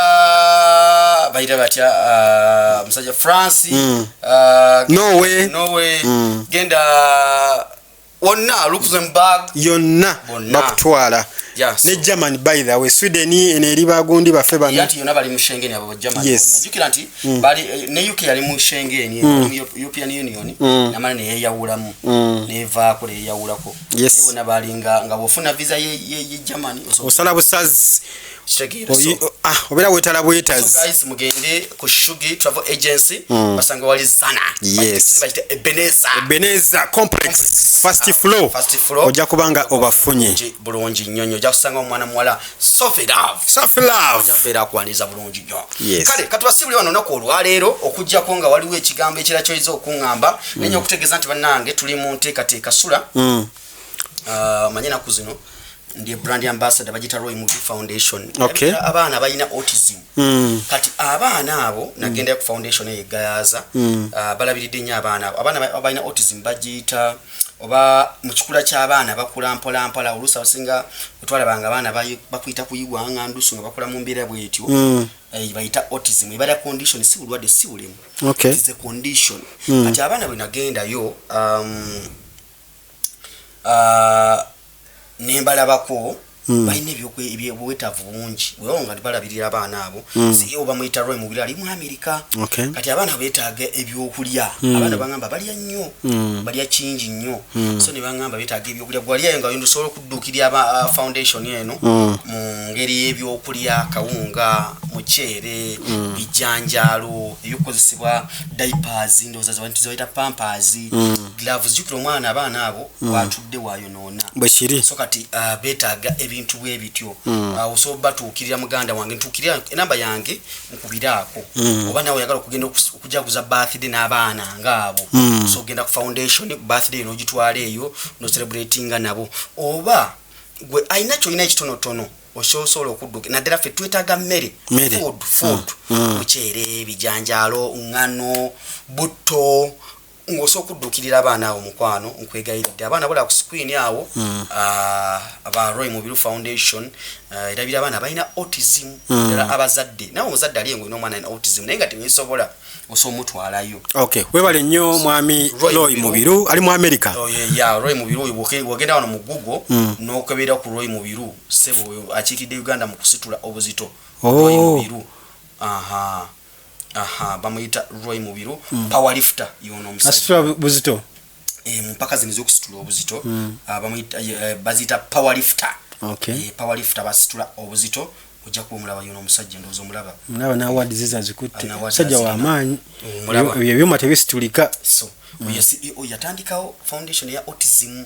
bayita batya, musajja, France, Norway. Norway, genda wonna, Luxembourg, Yonna. Bonna. Bakutwala. Yeah, so- Ne Germany, by the way, Sweden eno eri bagundi baffe bano. Anti yonna bali mu Schengen abo Germany. Yes. Jjukira nti bali ne UK yali mu Schengen, yali mu European Union, namala neyeyawulamu, nevaako, neyeyawulako. Yes. Naye bonna balinga nga bw'ofuna visa ye Germany Osala busazi. Kitegeera? So Obeera weetala bwetazi. Guys, mugende ku Shugi Travel Agency, basanga wali Zana. Bakita Ebeneza. Beneza Complex, first floor. First floor. Ojja kubanga obafunye. Bulungi, bulungi nnyo nnyo. Ojja kusanga omwana muwala Sophie Love. Sophie Love. Abeera akwaniriza bulungi nnyo. Yes. Kale katubasibule wano olunaku olwaleero, okugjako nga waliwo ekigambo ekira kyoyinza okuŋŋamba. Nenya okutegeeza nti bannange, tuli mu nteekateeka sula. Manye naku zino ndi brand ambassador, bagita Roy Mubiru Foundation. Abaana balina autism. Kati abaana abo nagendayo ku foundation eyo egayaza. Balabiridde nnyo abaana abo. Abaana balina autism bagiyita oba mu kikula ky'abaana bakula mpola mpola. Oluusi abasinga wetwalabanga abaana bakuyita kuyigwanga ndusu nga bakula mu mbeera bwetyo. Bayita autism, ebala condition, si bulwadde, si bulemu. It is a condition. Kati abaana bwe nagendayo, nembalabako, balina ebyobwetaavu bungi. Weewo nga balabirira abaana abo, CEO bamuyita Roy Mubiru, ali mu Amerika. Kati abaana beetaaga ebyokulya. Abaana bagamba balya nnyo, balya kingi nnyo. So ne bagamba beetaaga ebyokulya. Gwaliyayo nga osobola okudduukirira aba foundation eno mu ngeri y'ebyokulya: kawunga, muceere, bijanjaalo, ebyokukozesebwa, diapers, ndowooza zebayita Pampers, gloves. Jjukira omwana, abaana abo watudde wayonoona. Bwe kiri. So kati beetaaga ebintu bwe bityo. Osobola batuukirira muganda wange, ntuukirira enamba yange nkubiraako. Oba nawe oyagala okugenda okujaguza birthday n'abaana ngaabo, so ogenda ku foundation, birthday n'ogitwala eyo nocelebratinga nabo. Oba gwe alina kyolina ekitonotono, osobola okudduka. Naddala ffe twetaaga mmere. Mmere. Food, food, muceere, bijanjaalo, ŋŋano, butto, ng'osobola okudduukirira abaana abo. Mukwano, nkwegayiridde, abaana bola ku screen awo, aba Roy Mubiru Foundation, erabira abaana balina autism. Ddala abazadde, nawe omuzadde ali nga olina omwana alina autism naye nga teweesobola, osobola omutwalayo. Okay, webale nnyo mwami Roy Roy Mubiru. Mubiru ali mu America. Oh, yeah, Roy Mubiru oyo bw'ogenda wano mu Google n'okebera ku Roy Mubiru, sebo, oyo akiikiridde Uganda mu kusitula obuzito. Oh. Roy Mubiru, aha aha, bamuyita Roy Mubiru, power lifter yono omusajja. Asitula buzito. Mu mpaka zino ez'okusitula obuzito, bamuyita, baziyita power lifter. Power lifter, basitula obuzito. Ojja kuba omulaba yono omusajja, ndowooza omulaba. Mulaba n'awards ze azikutte. N'awards Musajja azirina. w'amaanyi. Omulaba. Ebyo ebyuma tebisitulika. So oyo CEO yatandikawo foundation eya autism.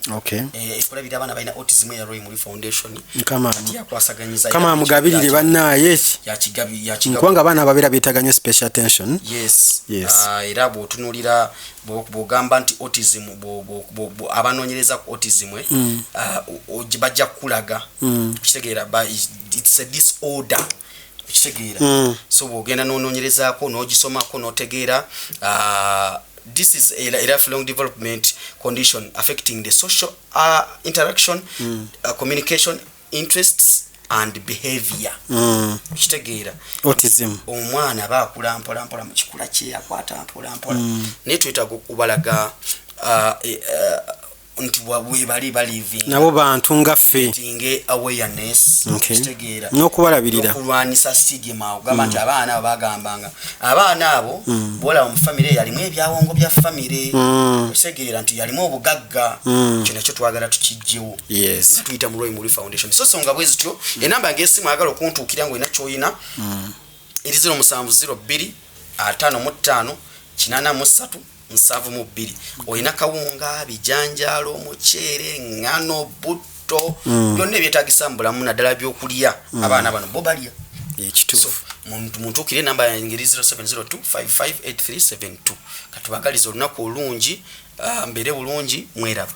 Ekulabira abaana balina autism, eya Roy Mubiru Foundation. Kati yakwasaganyiza. Kama amugabirire bannaaye ki. Yakigabi. Kubanga abaana babeera beetaaga nnyo special attention. Yes. Yes. Era bw'otunuulira, bw'ogamba nti autism, abanoonyereza ku autism, bajja kukulaga. Okitegeera? It's a disorder, okitegeera? So bw'ogenda n'onoonyerezaako n'ogisomako n'otegeera, this is a lifelong development condition affecting the social interaction, communication, interests and behavior. Okitegeera? Autism. Omwana aba akula mpola mpola mu kikula kye, akwata mpola mpola, naye twetaaga okubalaga nti webali baliving Nabo bantu nga ffe. Tinge awareness. Kitegeera? N'okubalabirira. Okulwanisa stigma, okugamba nti abaana abo, bagambanga abaana abo, bwolaba mu famire yalimu ebyawongo bya famire. Okitegeera nti yalimu obugagga? Kyo nakyo twagala tukijjewo. Tuyita mu Roy Mubiru Foundation. So songa bwe zityo. Enamba yange esimu, ayagala okuntuukira nga olina kyoyina, eri 0702 55 83 72. Olina kawunga, bijanjaalo, muceere, ŋŋano, butto, byonna ebyetagisa mu bulamu, naddala byokulya. Abaana bano bo balya. So Ekituufu. Muntuukire, enamba yange eri 0702 558372. Katubagaliza olunaku olungi, mbeere bulungi, mweraba.